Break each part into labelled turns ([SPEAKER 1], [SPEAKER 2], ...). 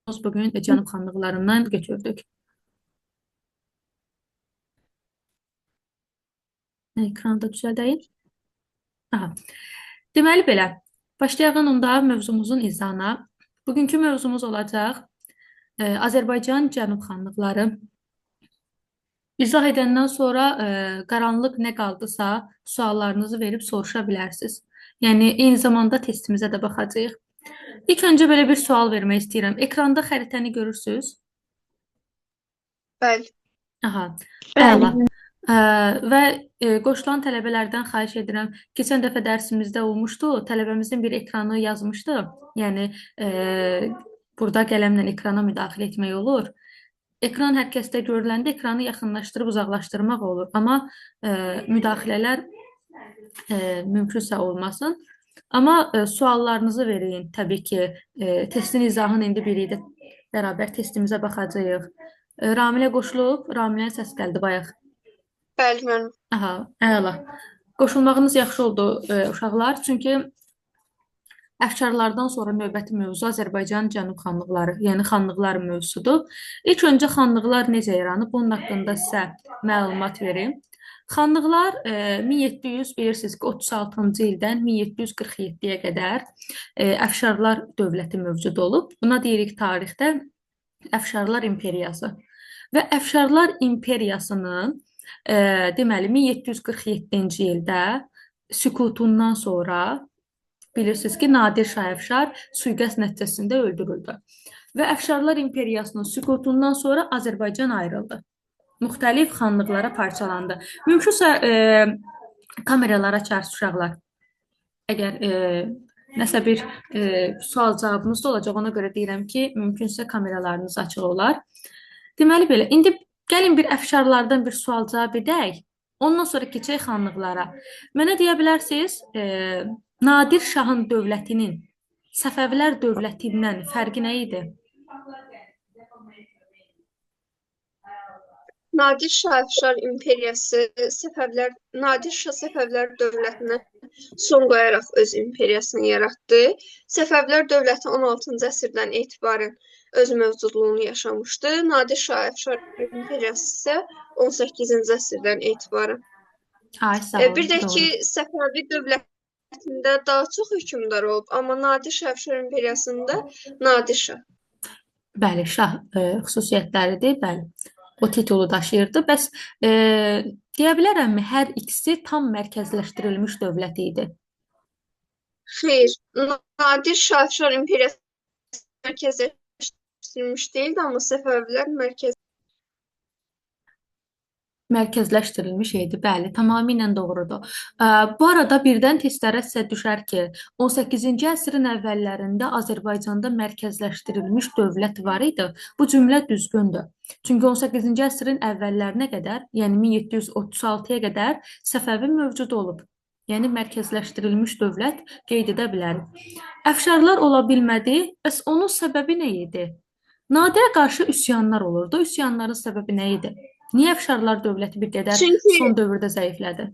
[SPEAKER 1] Bugün Cənub xanlıqlarından götürdük. Ekranda düzəldəyim. Aha. Deməli belə, başlayaq onda mövzumuzun izahına. Bugünkü mövzumuz olacaq Azərbaycan Cənub xanlıqları. İzah edəndən sonra qaranlıq nə qaldısa suallarınızı verib soruşa bilərsiniz. Yəni eyni zamanda testimizə də baxacağıq. İlk öncə belə bir sual vermək istəyirəm. Ekranda xəritəni görürsünüz?
[SPEAKER 2] Bəli.
[SPEAKER 1] Aha,
[SPEAKER 2] Bəli.
[SPEAKER 1] əla. Və qoşulan tələbələrdən xahiş edirəm. Keçən dəfə dərsimizdə olmuşdu. Tələbəmizin bir ekranı yazmışdı. Yəni burada qələmlə ekrana müdaxilə etmək olur. Ekran hər kəsdə görüləndə ekranı yaxınlaşdırıb uzaqlaşdırmaq olur. Amma müdaxilələr mümkünsə olmasın. Amma suallarınızı verin. Təbii ki, testin izahını indi birlikdə bərabər testimizə baxacağıq. Ramilə qoşulub, Ramilənin səs gəldi bayaq.
[SPEAKER 2] Bəli, mənim.
[SPEAKER 1] Aha, əla. Qoşulmağınız yaxşı oldu uşaqlar, çünki əfşarlardan sonra növbəti mövzu Azərbaycan Cənub xanlıqları, yəni xanlıqlar mövzusudur. İlk öncə xanlıqlar necə yaranıb, onun haqqında sizə məlumat verim. Xanlıqlar 1700 bilirsiniz ki, 36-cı ildən 1747-yə qədər Əfşarlar dövləti mövcud olub. Buna deyirik tarixdə Əfşarlar imperiyası. Və Əfşarlar imperiyasının deməli 1747-ci ildə süqutundan sonra bilirsiniz ki, Nadir Şah Əfşar sui-qəsd nəticəsində öldürüldü. Və Əfşarlar imperiyasının süqutundan sonra Azərbaycan ayrıldı. Müxtəlif xanlıqlara parçalandı. Mümkünsə kameraları açarsınız uşaqlar. Əgər nəsə bir sual cavabınız da olacaq, ona görə deyirəm ki, mümkünsə kameralarınız açıq olar. Deməli belə, indi gəlin bir əfşarlardan bir sual cavab edək. Ondan sonra keçək xanlıqlara. Mənə deyə bilərsiniz, Nadir Şahın dövlətinin Səfəvilər dövlətindən fərqi nə idi?
[SPEAKER 2] Nadir Şah Əfşar imperiyası Səfəvilər, Nadir Şah Səfəvilər dövlətinə son qoyaraq öz imperiyasını yaratdı. Səfəvilər dövləti 16-cı əsrdən etibarən öz mövcudluğunu yaşamışdı. Nadir Şah Əfşar imperiyası isə 18-ci əsrdən etibarən.
[SPEAKER 1] Ay, sağ olun,
[SPEAKER 2] Bir də
[SPEAKER 1] doğru.
[SPEAKER 2] ki, Səfəvi dövlətində daha çox hökmdar olub, amma Nadir Şah Əfşar imperiyasında Nadir Şah.
[SPEAKER 1] Bəli, şah xüsusiyyətləridir, bəli. O titulu daşıyırdı. Bəs deyə bilərəmmi, hər ikisi tam mərkəzləşdirilmiş dövlət idi?
[SPEAKER 2] Xeyr, Nadir Şah Əfşar imperiyası mərkəzləşdirilmiş deyildi, amma Səfəvilər
[SPEAKER 1] Mərkəzləşdirilmiş idi, bəli, tamamilə doğrudur. Bu arada birdən testlərə sizə düşər ki, 18-ci əsrin əvvəllərində Azərbaycanda mərkəzləşdirilmiş dövlət var idi. Bu cümlə düzgündür. Çünki 18-ci əsrin əvvəllərinə qədər, yəni 1736-ya qədər Səfəvi mövcud olub. Yəni mərkəzləşdirilmiş dövlət qeyd edə bilərik. Əfşarlar ola bilmədi. Bəs onun səbəbi nə idi? Nadirə qarşı üsyanlar olurdu. Üsyanların səbəbi nə idi? Niyə Əfşarlar dövləti bir qədər son dövrdə zəiflədi?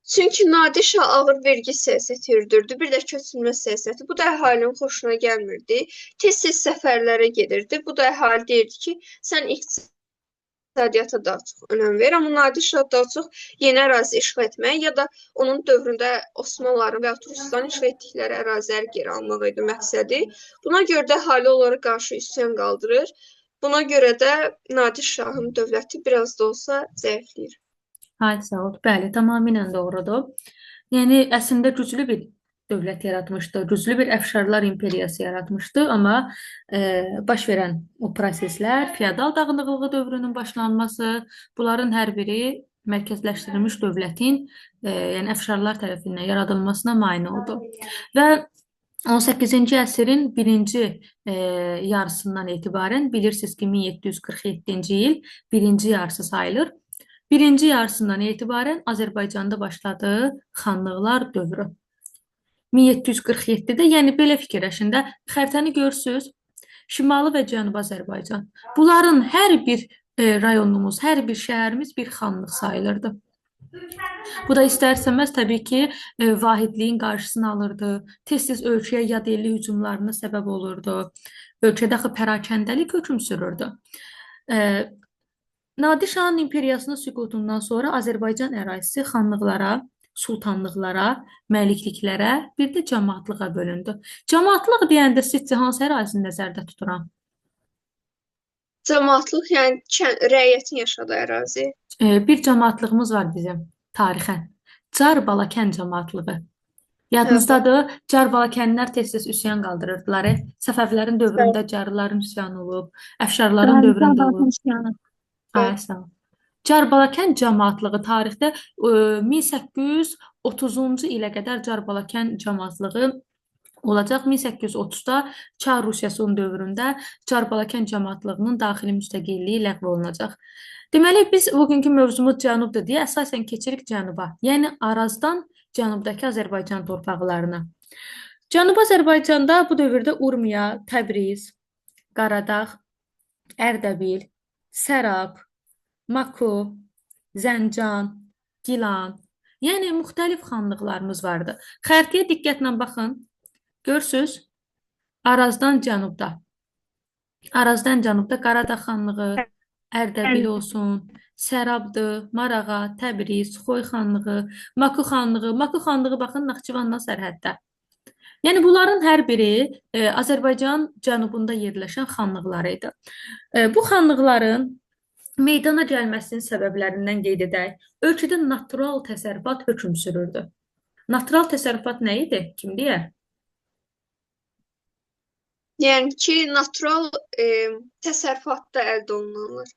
[SPEAKER 2] Çünki Nadir Şah ağır vergi siyasəti yürüdürdü, bir də köçürmə siyasəti. Bu da əhalinin xoşuna gəlmirdi. Tez-tez səfərlərə gedirdi. Bu da əhali deyirdi ki, sən iqtisadiyyata daha çox önəm ver. Amma Nadir Şah daha çox yeni ərazi işğal etmək ya da onun dövründə Osmanlıların və ya Rusların işğal etdikləri əraziləri geri almaq idi məqsədi. Buna görə də əhali onlara qarşı üsyan qaldırır. Buna görə də Nadir Şahın dövləti biraz da olsa zəifləyir.
[SPEAKER 1] Ay, sağ ol. Bəli, tamamilə doğrudur. Yəni, əslində güclü bir dövlət yaratmışdı, güclü bir Əfşarlar imperiyası yaratmışdı, amma baş verən o proseslər, feodal dağınıqlığı dövrünün başlanması, bunların hər biri mərkəzləşdirilmiş dövlətin, yəni Əfşarlar tərəfindən yaradılmasına mane oldu. Və 18-ci əsrin birinci yarısından etibarən bilirsiniz ki, 1747-ci il birinci yarısı sayılır. Birinci yarısından etibarən Azərbaycanda başladı xanlıqlar dövrü. 1747-də, yəni belə fikirləşin də, xəritəni görürsünüz, Şimali və Cənubi Azərbaycan. Bunların hər bir rayonumuz, hər bir şəhərimiz bir xanlıq sayılırdı. Bu da istər-istəməz təbii ki, vahidliyin qarşısını alırdı. Tez-tez ölkəyə yad elli hücumlarına səbəb olurdu. Ölkədə axı pərakəndəlik hökm sürürdü. E, Nadir Şahın imperiyasının süqutundan sonra Azərbaycan ərazisi xanlıqlara, sultanlıqlara, məlikliklərə, bir də camaatlığa bölündü. Camaatlıq deyəndə sizcə hansı ərazini nəzərdə tuturam?
[SPEAKER 2] Camaatlıq, yəni rəiyyətin yaşadığı ərazi.
[SPEAKER 1] Bir camaatlığımız var bizim tarixən. Car Balakən camaatlığı. Yadınızdadır, Car Balakənlər tez-tez üsyan qaldırırdılar. Səfəvilərin dövründə carların üsyanı olub, Əfşarların dövründə olub. Ay, sağ ol. Carbalakən camaatlığı tarixdə 1830-cu ilə qədər Carbalakən camaatlığı olacaq. 1830-da Çar Rusiyasının dövründə Carbalakən camaatlığının daxili müstəqilliyi ləğv olunacaq. Deməli, biz bugünkü mövzumuz cənubdur deyə əsasən keçirik cənuba, yəni Arazdan cənubdakı Azərbaycan torpaqlarına. Cənubi Azərbaycanda bu dövrdə Urmiya, Təbriz, Qaradağ, Ərdəbil, Sərab, Maku, Zəncan, Gilan, yəni müxtəlif xanlıqlarımız vardı. Xəritəyə diqqətlə baxın. Görürsüz? Arazdan cənubda. Arazdan cənubda Qaradağ xanlığı, Ərdəbil olsun, Sərabdır, Marağa, Təbriz, Xoy xanlığı, Maku xanlığı. Maku xanlığı baxın Naxçıvanla sərhəddə. Yəni bunların hər biri Azərbaycan cənubunda yerləşən xanlıqlar idi. Bu xanlıqların meydana gəlməsinin səbəblərindən qeyd edək. Ölkədə natural təsərrüfat hökm sürürdü. Natural təsərrüfat nə idi? Kim deyər?
[SPEAKER 2] Yəni ki, natural təsərrüfatda əldə olunanlar.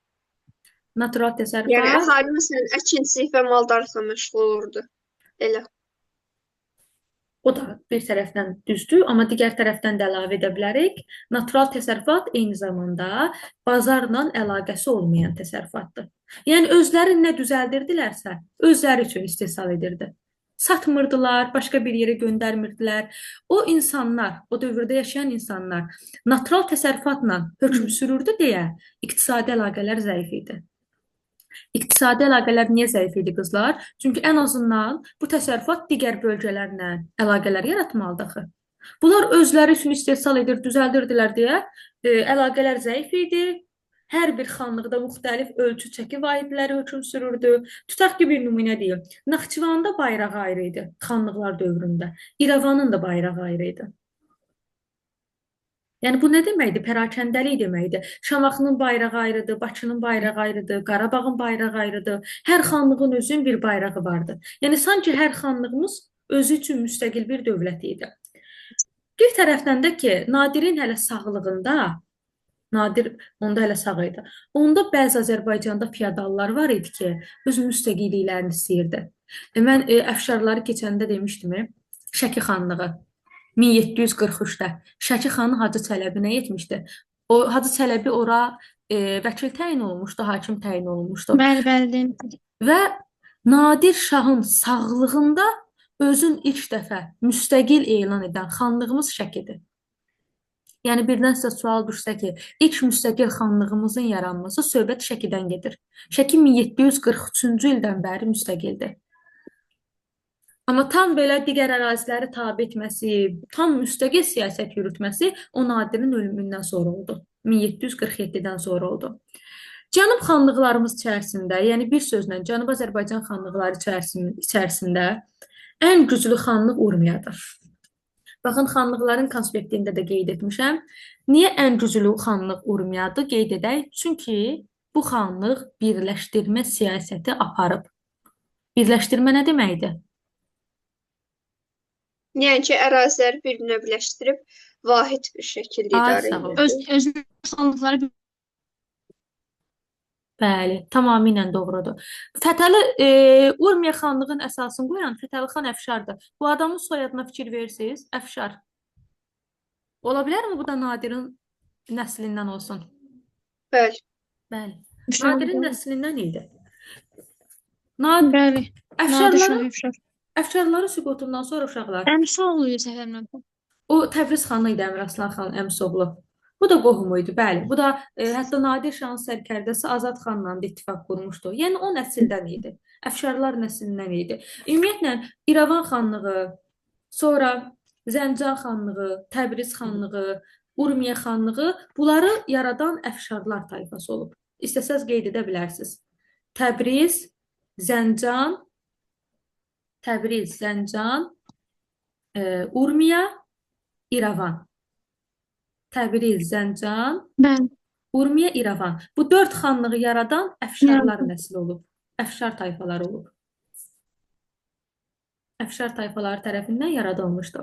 [SPEAKER 1] Natural təsərrüfat.
[SPEAKER 2] Yəni əhali məsələn əkinçilik və maldarlıqla məşğul olurdu. Elə.
[SPEAKER 1] O da bir tərəfdən düzdür, amma digər tərəfdən də əlavə edə bilərik. Natural təsərrüfat eyni zamanda bazarla əlaqəsi olmayan təsərrüfatdır. Yəni özləri nə düzəldirdilərsə, özləri üçün istehsal edirdi. Satmırdılar, başqa bir yerə göndərmirdilər. O insanlar, o dövrdə yaşayan insanlar natural təsərrüfatla hökm sürürdü deyə iqtisadi əlaqələr zəif idi. İqtisadi əlaqələr niyə zəif idi qızlar? Çünki ən azından bu təsərrüfat digər bölgələrlə əlaqələr yaratmalıdır axı. Bunlar özləri üçün istehsal edir, düzəldirdilər deyə əlaqələr zəif idi. Hər bir xanlıqda müxtəlif ölçü çəki vahidləri hökm sürürdü. Tutaq ki, bir nümunə deyim. Naxçıvanda bayrağı ayrı idi xanlıqlar dövründə. İrəvanın da bayrağı ayrı idi. Yəni bu nə deməkdir? Pərakəndəlik deməkdir. Şamaxının bayrağı ayrıdır, Bakının bayrağı ayrıdır, Qarabağın bayrağı ayrıdır. Hər xanlığın özünün bir bayrağı vardı. Yəni sanki hər xanlığımız özü üçün müstəqil bir dövlət idi. Bir tərəfdən də ki, Nadirin hələ sağlığında, Nadir onda hələ sağ idi. Onda bəzi Azərbaycanda feodallar var idi ki, öz müstəqilliklərini istəyirdi. Mən əfşarları keçəndə demişdim, Şəki xanlığı 1743-də Şəki xanı Hacı Çələbi nə etmişdi? O Hacı Çələbi ora vəkil təyin olunmuşdu, hakim təyin olunmuşdu.
[SPEAKER 3] Bəli, bəli, demişdik.
[SPEAKER 1] Və Nadir Şahın sağlığında özün ilk dəfə müstəqil elan edən xanlığımız Şəkidir. Yəni birdən sizə sual düşsə ki, ilk müstəqil xanlığımızın yaranması söhbət Şəkidən gedir. Şəki 1743-cü ildən bəri müstəqildir. Amma tam belə digər əraziləri tabe etməsi, tam müstəqil siyasət yürütməsi o Nadirin ölümündən sonra oldu. 1747-dən sonra oldu. Cənub xanlıqlarımız içərisində, yəni bir sözlə Cənubi Azərbaycan xanlıqları içərisində ən güclü xanlıq Urmiyadır. Baxın, xanlıqların konspektində də qeyd etmişəm. Niyə ən güclü xanlıq Urmiyadır? Qeyd edək. Çünki bu xanlıq birləşdirmə siyasəti aparıb. Birləşdirmə nə deməkdir?
[SPEAKER 2] Yəni ki, əraziləri bir-birinə birləşdirib vahid bir şəkildə idarə edirdi.
[SPEAKER 3] Özünün xanlıqları.
[SPEAKER 1] Bəli, tamamilə doğrudur. Fətəli Urmiya xanlığın əsasını qoyan Fətəli xan Əfşardır. Bu adamın soyadına fikir verirsiniz, Əfşar. Ola bilərmi bu da Nadirin nəslindən olsun?
[SPEAKER 2] Bəli.
[SPEAKER 1] Bəli. Nadirin nəslindən idi.
[SPEAKER 3] Bəli.
[SPEAKER 1] Əfşarların Əfşarların süqutundan sonra uşaqlar.
[SPEAKER 3] Əmsoğlu idi səhvimlə.
[SPEAKER 1] O Təbriz xanı idi, Əmiraslan xan Əmsoğlu. Bu da qohumu idi, bəli. Bu da hətta Nadir Şahın sərkərdəsi Azad xanla da ittifaq qurmuşdu. Yəni o nəsildən idi. Əfşarlar nəslindən idi. Ümumiyyətlə İrəvan xanlığı, sonra Zəncan xanlığı, Təbriz xanlığı, Urmiya xanlığı, bunları yaradan Əfşarlar tayfası olub. İstəsəz qeyd edə bilərsiniz. Təbriz, Zəncan, Təbriz, Zəncan, Urmiya, İrəvan. Təbriz, Zəncan,
[SPEAKER 3] Bəli.
[SPEAKER 1] Urmiya, İrəvan. Bu 4 xanlığı yaradan Əfşarlar nəsli olub. Əfşar tayfaları olub. Əfşar tayfaları tərəfindən yaradılmışdı.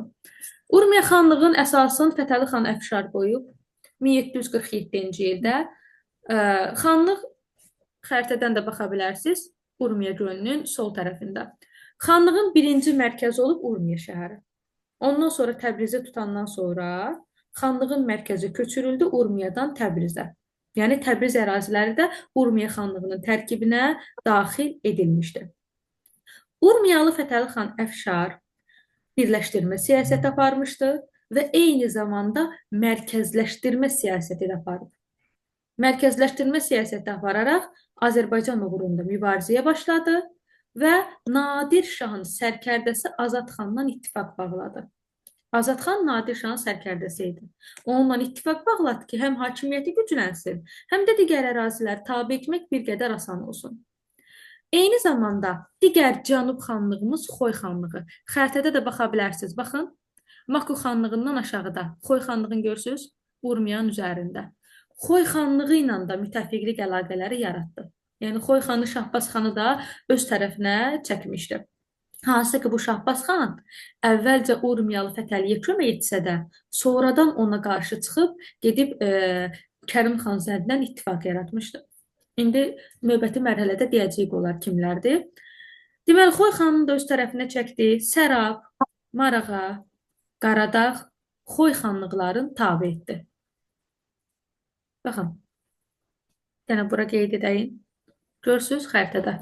[SPEAKER 1] Urmiya xanlığının əsasını Fətəli xan Əfşar qoyub 1747-ci ildə. Xanlıq xəritədən də baxa bilərsiniz. Urmiya gölünün sol tərəfində. Xanlığın birinci mərkəzi olub Urmiya şəhəri. Ondan sonra Təbrizi tutandan sonra xanlığın mərkəzi köçürüldü Urmiyadan Təbrizə. Yəni Təbriz əraziləri də Urmiya xanlığının tərkibinə daxil edilmişdi. Urmiyalı Fətəli xan Əfşar birləşdirmə siyasəti aparmışdı və eyni zamanda mərkəzləşdirmə siyasəti də aparıb. Mərkəzləşdirmə siyasəti apararaq Azərbaycan uğrunda mübarizəyə başladı və Nadir Şahın sərkərdəsi Azad xanla ittifaq bağladı. Azad xan Nadir Şahın sərkərdəsi idi. Onunla ittifaq bağladı ki, həm hakimiyyəti güclənsin, həm də digər əraziləri tabe etmək bir qədər asan olsun. Eyni zamanda digər cənub xanlığımız Xoy xanlığı. Xəritədə də baxa bilərsiniz. Baxın, Maku xanlığından aşağıda Xoy xanlığını görürsünüz, Urmiyanın üzərində. Xoy xanlığı ilə də müttəfiqlik əlaqələri yaratdı. Yəni Xoy xanı Şahbaz xanı da öz tərəfinə çəkmişdi. Hansı ki bu Şahbaz xan əvvəlcə Urmiyalı Fətəliyə kömək etsə də, sonradan ona qarşı çıxıb gedib Kərim xan Zəndlə ittifaq yaratmışdı. İndi növbəti mərhələdə deyəcəyik onlar kimlərdir. Deməli, Xoy xanını da öz tərəfinə çəkdi. Sərab, Marağa, Qaradağ, Xoy xanlıqlarını tabe etdi. Baxın, yenə bura qeyd edəyim. Görürsünüz xəritədə.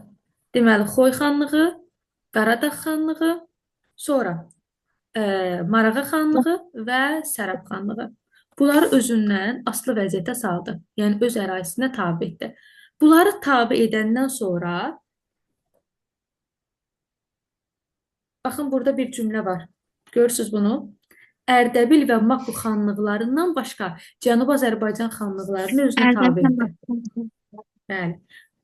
[SPEAKER 1] Deməli, Xoy xanlığı, Qaradağ xanlığı, sonra Marağa xanlığı və Sərab xanlığı. Bunları özündən asılı vəziyyətə saldı. Yəni, öz ərazisinə tabe etdi. Bunları tabe edəndən sonra, baxın, burada bir cümlə var. Görürsünüz bunu. Ərdəbil və Maku xanlıqlarından başqa Cənubi Azərbaycan xanlıqlarını özünə tabe etdi. Bəli.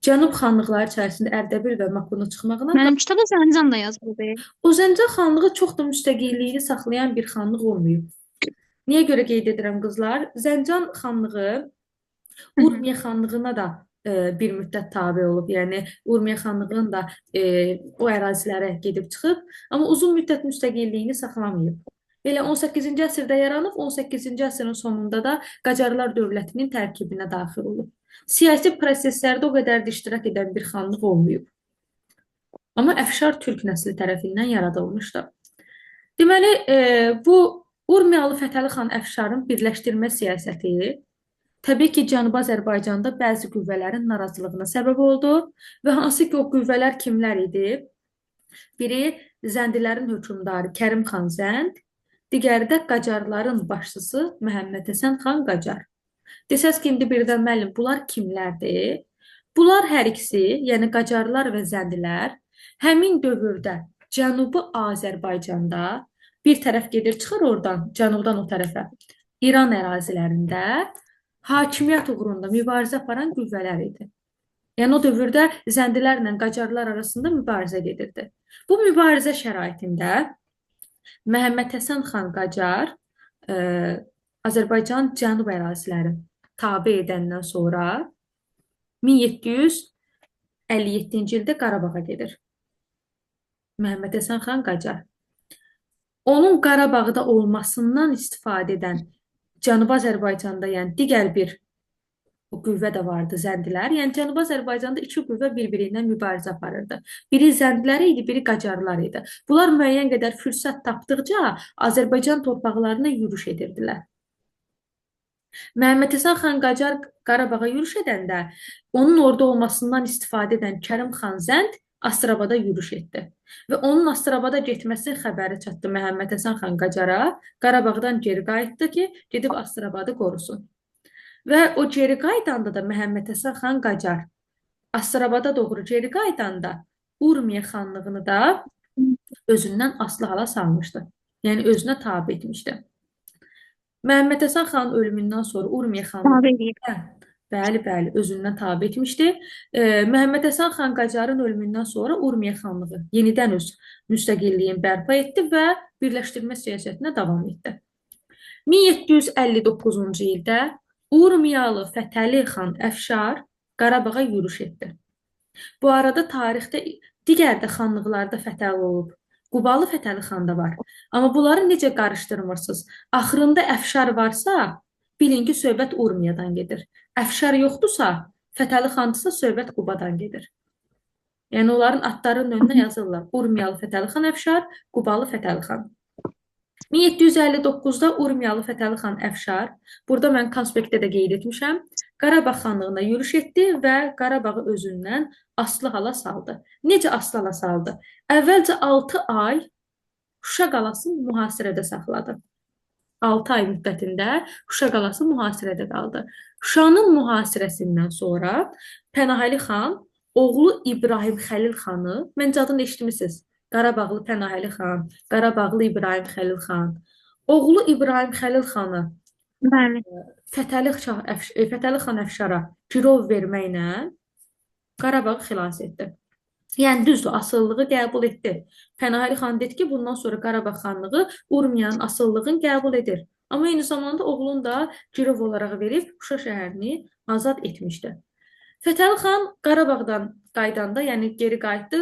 [SPEAKER 1] Cənub xanlıqları içərisində Ərdəbil və Makunu çıxmağına
[SPEAKER 3] Mənim kitabda Zəncan da yazılıb.
[SPEAKER 1] O Zəncan xanlığı çox da müstəqilliyini saxlayan bir xanlıq olmayıb. Niyə görə qeyd edirəm qızlar? Zəncan xanlığı Urmiya xanlığına da bir müddət tabe olub. Yəni Urmiya xanlığının da o ərazilərə gedib çıxıb, amma uzun müddət müstəqilliyini saxlamayıb. Belə 18-ci əsrdə yaranıb, 18-ci əsrin sonunda da Qacarlar dövlətinin tərkibinə daxil olub. Siyasi proseslərdə o qədər də iştirak edən bir xanlıq olmayıb. Amma Əfşar türk nəsli tərəfindən yaradılmışdı. Deməli, bu Urmiyalı Fətəli xan Əfşarın birləşdirmə siyasəti təbii ki, Cənubi Azərbaycanda bəzi qüvvələrin narazılığına səbəb oldu və hansı ki, o qüvvələr kimlər idi? Biri Zəndilərin hökmdarı Kərim xan Zənd, digəri də Qacarların başçısı Məhəmməd Həsən xan Qacar. Desəz ki, indi birdən müəllim, bunlar kimlərdir? Bunlar hər ikisi, yəni Qacarlar və Zəndilər, həmin dövrdə Cənubi Azərbaycanda bir tərəf gedir, çıxır oradan, cənubdan o tərəfə, İran ərazilərində hakimiyyət uğrunda mübarizə aparan qüvvələr idi. Yəni o dövrdə Zəndilərlə Qacarlar arasında mübarizə gedirdi. Bu mübarizə şəraitində Məhəmməd Həsən xan Qacar Azərbaycan cənub əraziləri tabe edəndən sonra 1757-ci ildə Qarabağa gedir. Məhəmməd Həsən xan Qacar. Onun Qarabağda olmasından istifadə edən Cənubi Azərbaycanda, yəni digər bir o qüvvə də vardı, Zəndilər. Yəni Cənubi Azərbaycanda iki qüvvə bir-birindən mübarizə aparırdı. Biri Zəndilər idi, biri Qacarlar idi. Bunlar müəyyən qədər fürsət tapdıqca Azərbaycan torpaqlarına yürüş edirdilər. Məhəmməd Həsən xan Qacar Qarabağa yürüş edəndə onun orada olmasından istifadə edən Kərim xan Zənd Astrabada yürüş etdi. Və onun Astrabada getməsinin xəbəri çatdı Məhəmməd Həsən xan Qacara. Qarabağdan geri qayıtdı ki, gedib Astrabadı qorusun. Və o geri qayıdanda da Məhəmməd Həsən xan Qacar Astrabada doğru geri qayıdanda Urmiya xanlığını da özündən asılı hala salmışdı. Yəni özünə tabe etmişdi. Məhəmməd Həsən xanın ölümündən sonra Urmiya xanlığı
[SPEAKER 3] Tabe eləyib.
[SPEAKER 1] Bəli, bəli, özündən tabe etmişdi. Məhəmməd Həsən xan Qacarın ölümündən sonra Urmiya xanlığı yenidən öz müstəqilliyini bərpa etdi və birləşdirmə siyasətinə davam etdi. 1759-cu ildə Urmiyalı Fətəli xan Əfşar Qarabağa yürüş etdi. Bu arada tarixdə digər də xanlıqlarda Fətəli olub. Qubalı Fətəli xan da var. Amma bunları necə qarışdırmırsınız? Axırında Əfşar varsa, bilin ki, söhbət Urmiyadan gedir. Əfşar yoxdursa, Fətəli xandırsa, söhbət Qubadan gedir. Yəni onların adlarının önünə yazırlar. Urmiyalı Fətəli xan Əfşar, Qubalı Fətəli xan. 1759-da Urmiyalı Fətəli xan Əfşar, burada mən konspektdə də qeyd etmişəm, Qarabağ xanlığına yürüş etdi və Qarabağı özündən asılı hala saldı. Necə asılı hala saldı? Əvvəlcə 6 ay Şuşa qalasını mühasirədə saxladı. 6 ay müddətində Şuşa qalası mühasirədə qaldı. Şuşanın mühasirəsindən sonra Pənahəli xan oğlu İbrahim Xəlil xanı, məncə adını eşitmisiniz. Qarabağlı Pənahəli xan, Qarabağlı İbrahim Xəlil xan. Oğlu İbrahim Xəlil xanı
[SPEAKER 3] Bəli.
[SPEAKER 1] Fətəli xan Əfşara girov verməklə Qarabağı xilas etdi. Yəni düzdür, asılılığı qəbul etdi. Pənahəli xan dedi ki, bundan sonra Qarabağ xanlığı Urmiyanın asılılığını qəbul edir. Amma eyni zamanda oğlunu da girov olaraq verib Şuşa şəhərini azad etmişdi. Fətəli xan Qarabağdan qayıdanda, yəni geri qayıtdı,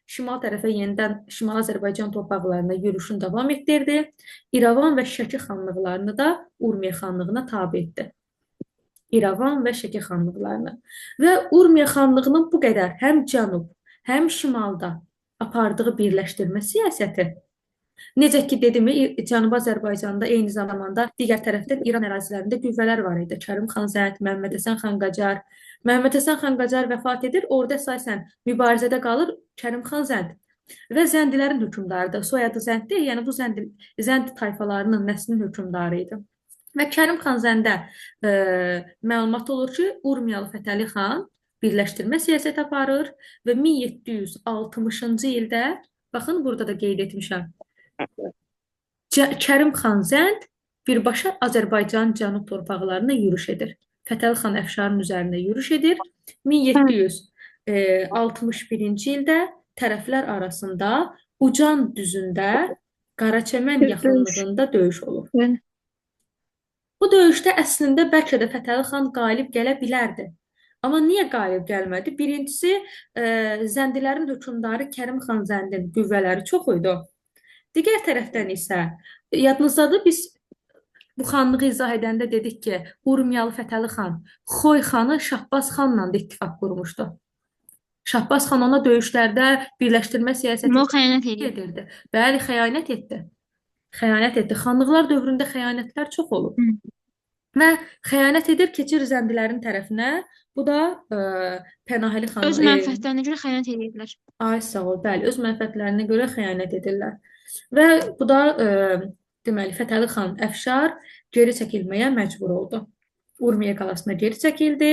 [SPEAKER 1] şimal tərəfə yenidən Şimali Azərbaycan torpaqlarına yürüşünü davam etdirdi. İrəvan və Şəki xanlıqlarını da Urmiya xanlığına tabe etdi. İrəvan və Şəki xanlıqlarını. Və Urmiya xanlığının bu qədər həm cənub, həm şimalda apardığı birləşdirmə siyasəti, necə ki dedim, Cənubi Azərbaycanda eyni zamanda digər tərəfdən İran ərazilərində qüvvələr var idi. Kərim xan Zənd, Məhəmməd Həsən xan Qacar. Məhəmməd Həsən xan Qacar vəfat edir, orada əsasən mübarizədə qalır Kərim xan Zənd və Zəndilərin hökmdarıdır. Soyadı Zənddir, yəni bu Zənd tayfalarının nəslinin hökmdarı idi. Və Kərim xan Zəndə məlumat olur ki, Urmiyalı Fətəli xan birləşdirmə siyasəti aparır və 1760-cı ildə, baxın burada da qeyd etmişəm, Kərim xan Zənd birbaşa Azərbaycanın cənub torpaqlarına yürüş edir. Fətəli xan Əfşarın üzərinə yürüş edir. 1761-ci ildə tərəflər arasında Ucan düzündə Qaraçəmən yaxınlığında döyüş olur.
[SPEAKER 3] Bəli.
[SPEAKER 1] Bu döyüşdə əslində bəlkə də Fətəli xan qalib gələ bilərdi. Amma niyə qalib gəlmədi? Birincisi, Zəndilərin hökmdarı Kərim xan Zəndin qüvvələri çox idi. Digər tərəfdən isə yadınızdadır, biz bu xanlığı izah edəndə dedik ki, Urmiyalı Fətəli xan Xoy xanı Şahbaz xanla da ittifaq qurmuşdu. Şahbaz xan ona döyüşlərdə birləşdirmə siyasəti
[SPEAKER 3] Amma o xəyanət eləyib.
[SPEAKER 1] edirdi. Bəli, xəyanət etdi. Xəyanət etdi. Xanlıqlar dövründə xəyanətlər çox olub. Və xəyanət edir, keçir Zəndilərin tərəfinə. Bu da Pənahəli xan.
[SPEAKER 3] Öz mənfəətlərinə görə xəyanət eləyiblər.
[SPEAKER 1] Ay sağ ol, bəli, öz mənfəətlərinə görə xəyanət edirlər. Və bu da deməli Fətəli xan Əfşar geri çəkilməyə məcbur oldu. Urmiya qalasına geri çəkildi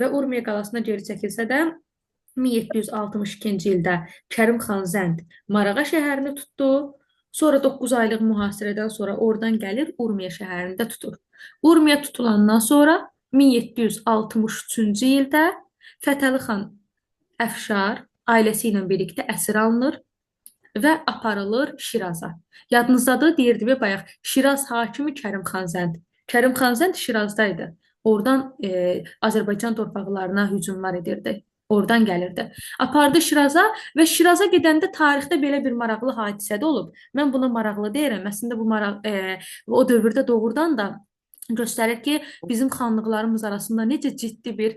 [SPEAKER 1] və Urmiya qalasına geri çəkilsə də 1762-ci ildə Kərim xan Zənd Marağa şəhərini tutdu. Sonra 9 aylıq mühasirədən sonra oradan gəlir Urmiya şəhərində tutur. Urmiya tutulandan sonra 1763-cü ildə Fətəli xan Əfşar ailəsi ilə birlikdə əsir alınır və aparılır Şiraza. Yadınızdadır, deyirdi bayaq, Şiraz hakimi Kərim xan Zənd. Kərim xan Zənd Şirazda idi. Oradan Azərbaycan torpaqlarına hücumlar edirdi. Oradan gəlirdi. Apardı Şiraza və Şiraza gedəndə tarixdə belə bir maraqlı hadisə də olub. Mən buna maraqlı deyirəm. Əslində bu maraq o dövrdə doğrudan da göstərir ki, bizim xanlıqlarımız arasında necə ciddi bir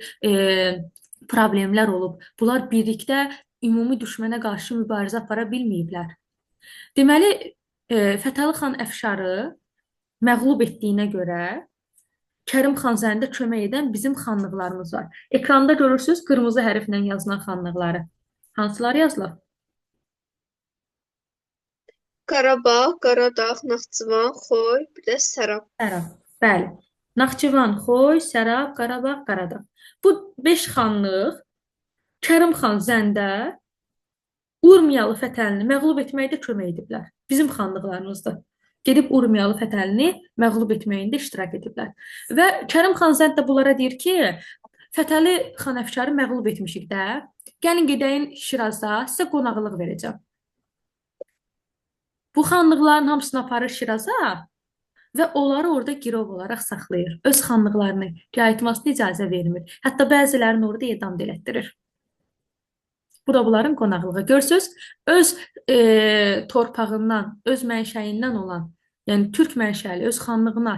[SPEAKER 1] problemlər olub. Bunlar birlikdə ümumi düşmənə qarşı mübarizə apara bilməyiblər. Deməli, Fətəli xan Əfşarı məğlub etdiyinə görə Kərim xan Zəndə kömək edən bizim xanlıqlarımız var. Ekranda görürsünüz qırmızı hərflə yazılan xanlıqları. Hansıları yazılıb?
[SPEAKER 2] Qarabağ, Qaradağ, Naxçıvan, Xoy, bir də Sərab.
[SPEAKER 1] Sərab. Bəli. Naxçıvan, Xoy, Sərab, Qarabağ, Qaradağ. Bu 5 xanlıq Kərim xan Zəndə Urmiyalı Fətəlini məğlub etməkdə kömək ediblər. Bizim xanlıqlarımızdır. Gedib Urmiyalı Fətəlini məğlub etməyində iştirak ediblər. Və Kərim xan Zənd də bunlara deyir ki, Fətəli xan Əfşarı məğlub etmişik də. Gəlin gedəyin Şiraza, sizə qonaqlıq verəcəm. Bu xanlıqların hamısını aparır Şiraza və onları orada girov olaraq saxlayır. Öz xanlıqlarını qayıtmasına icazə vermir. Hətta bəzilərini orada edam da elətdirir. Bu da bunların qonaqlığı. Görürsüz, öz torpağından, öz mənşəyindən olan, yəni türk mənşəli öz xanlığına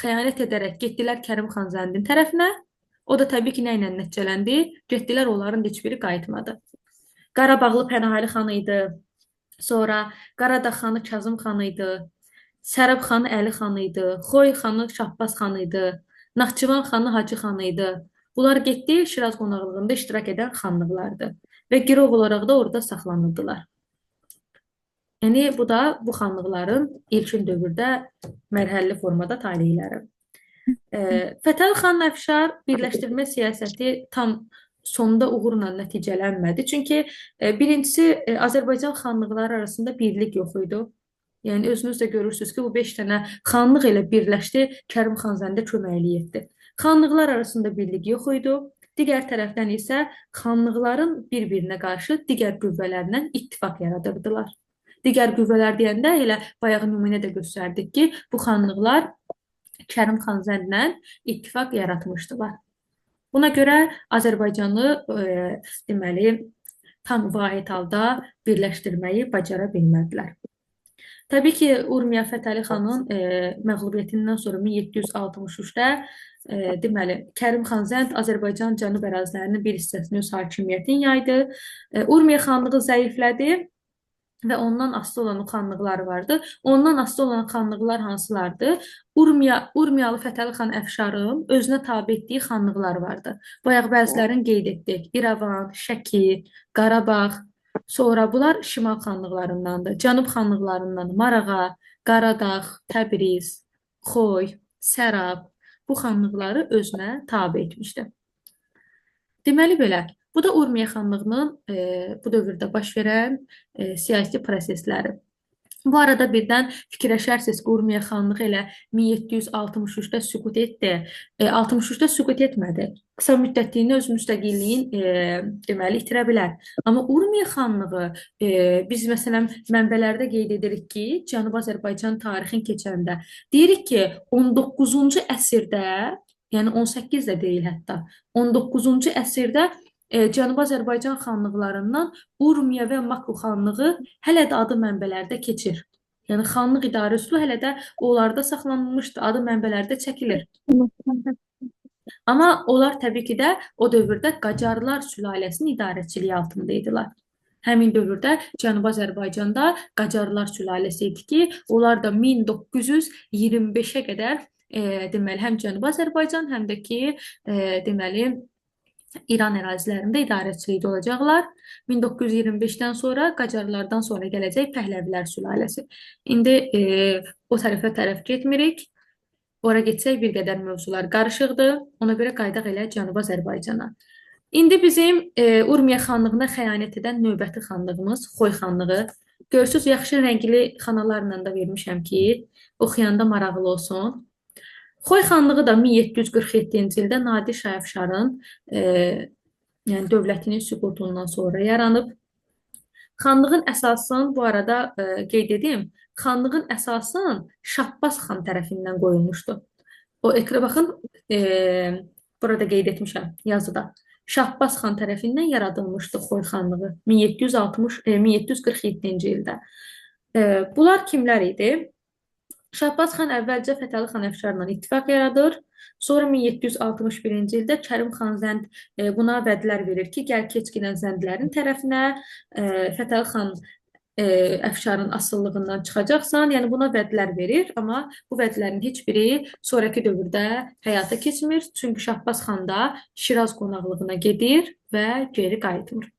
[SPEAKER 1] xəyanət edərək getdilər Kərim xan Zəndin tərəfinə. O da təbii ki, nə ilə nəticələndi? Getdilər, onların heç biri qayıtmadı. Qarabağlı Pənahəli xan idi. Sonra Qaradağ xanı Kazım xan idi. Sərəb xanı Əli xan idi. Xoy xanı Şahbaz xan idi. Naxçıvan xanı Hacı xan idi. Bunlar getdi Şiraz qonaqlığında iştirak edən xanlıqlardır və girov olaraq da orada saxlanıldılar. Yəni bu da bu xanlıqların ilkin dövrdə mərhələli formada taleləri. Fətəli xan Əfşar birləşdirmə siyasəti tam sonda uğurla nəticələnmədi. Çünki birincisi Azərbaycan xanlıqları arasında birlik yox idi. Yəni özünüz də görürsünüz ki, bu 5 dənə xanlıq elə birləşdi, Kərim xan Zəndə köməklik etdi. Xanlıqlar arasında birlik yox idi. Digər tərəfdən isə xanlıqların bir-birinə qarşı digər qüvvələrlə ittifaq yaradırdılar. Digər qüvvələr deyəndə elə bayağı nümunə də göstərdik ki, bu xanlıqlar Kərim xan Zəndlə ittifaq yaratmışdılar. Buna görə Azərbaycanı deməli tam vahid halda birləşdirməyi bacara bilmədilər. Təbii ki, Urmiya Fətəli xanın məğlubiyyətindən sonra 1763-də deməli Kərim xan Zənd Azərbaycan cənub ərazilərinin bir hissəsini öz hakimiyyətini yaydı. Urmiya xanlığı zəiflədi və ondan asılı olan o xanlıqlar vardı. Ondan asılı olan xanlıqlar hansılardı? Urmiyalı Fətəli xan Əfşarın özünə tabe etdiyi xanlıqlar vardı. Bayaq bəzilərini qeyd etdik. İrəvan, Şəki, Qarabağ. Sonra bunlar şimal xanlıqlarındandır. Cənub xanlıqlarından Marağa, Qaradağ, Təbriz, Xoy, Sərab bu xanlıqları özünə tabe etmişdi. Deməli belə, bu da Urmiya xanlığının bu dövrdə baş verən siyasi prosesləri. Bu arada birdən fikirləşərsiniz ki, Urmiya xanlığı elə 1763-də süqut etdi. 63-də süqut etmədi. Qısa müddətliyinə öz müstəqilliyin deməli itirə bilər. Amma Urmiya xanlığı biz məsələn mənbələrdə qeyd edirik ki, Cənubi Azərbaycan tarixin keçəndə deyirik ki, 19-cu əsrdə, yəni 18 də deyil hətta, 19-cu əsrdə Cənubi Azərbaycan xanlıqlarından Urmiya və Maku xanlığı hələ də adı mənbələrdə keçir. Yəni xanlıq idarə üsulu hələ də onlarda saxlanılmışdı, adı mənbələrdə çəkilir. Amma onlar təbii ki də o dövrdə Qacarlar sülaləsinin idarəçiliyi altında idilər. Həmin dövrdə Cənubi Azərbaycanda Qacarlar sülaləsi idi ki, onlar da 1925-ə qədər deməli həm Cənubi Azərbaycan, həm də ki, deməli İran ərazilərində idarəçilikdə olacaqlar. 1925-dən sonra Qacarlardan sonra gələcək Pəhləvilər sülaləsi. İndi o tərəfə tərəf getmirik. Ora getsək bir qədər mövzular qarışıqdır. Ona görə qayıdaq elə Cənubi Azərbaycana. İndi bizim Urmiya xanlığına xəyanət edən növbəti xanlığımız Xoy xanlığı. Görürsüz, yaxşı rəngli xanalarla da vermişəm ki, oxuyanda maraqlı olsun. Xoy xanlığı da 1747-ci ildə Nadir Şah Əfşarın yəni dövlətinin süqutundan sonra yaranıb. Xanlığın əsasını bu arada qeyd edim. Xanlığın əsasını Şahbaz xan tərəfindən qoyulmuşdu. O ekrana baxın, burada qeyd etmişəm yazıda. Şahbaz xan tərəfindən yaradılmışdı Xoy xanlığı 1747-ci ildə. Bunlar kimlər idi? Şahbaz xan əvvəlcə Fətəli xan Əfşarla ittifaq yaradır. Sonra 1761-ci ildə Kərim xan Zənd buna vədlər verir ki, gəl keç ginən Zəndlərin tərəfinə, Fətəli xan Əfşarın asılılığından çıxacaqsan. Yəni buna vədlər verir, amma bu vədlərin heç biri sonrakı dövrdə həyata keçmir. Çünki Şahbaz xan da Şiraz qonaqlığına gedir və geri qayıtmır.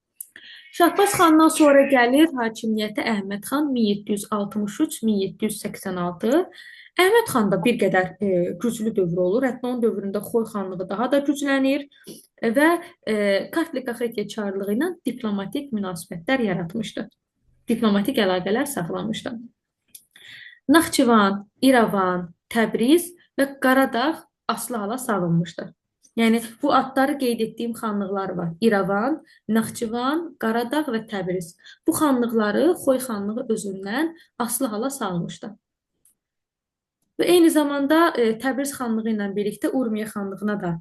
[SPEAKER 1] Şahbaz xandan sonra gəlir hakimiyyətə Əhməd xan 1763-1786. Əhməd xan da bir qədər güclü dövr olur. Hətta onun dövründə Xoy xanlığı daha da güclənir və Kartli Kaxetiya çarlığı ilə diplomatik münasibətlər yaratmışdı. Diplomatik əlaqələr saxlamışdı. Naxçıvan, İrəvan, Təbriz və Qaradağ asılı hala salınmışdı. Yəni bu adları qeyd etdiyim xanlıqlar var. İrəvan, Naxçıvan, Qaradağ və Təbriz. Bu xanlıqları Xoy xanlığı özündən asılı hala salmışdı. Və eyni zamanda Təbriz xanlığı ilə birlikdə Urmiya xanlığına da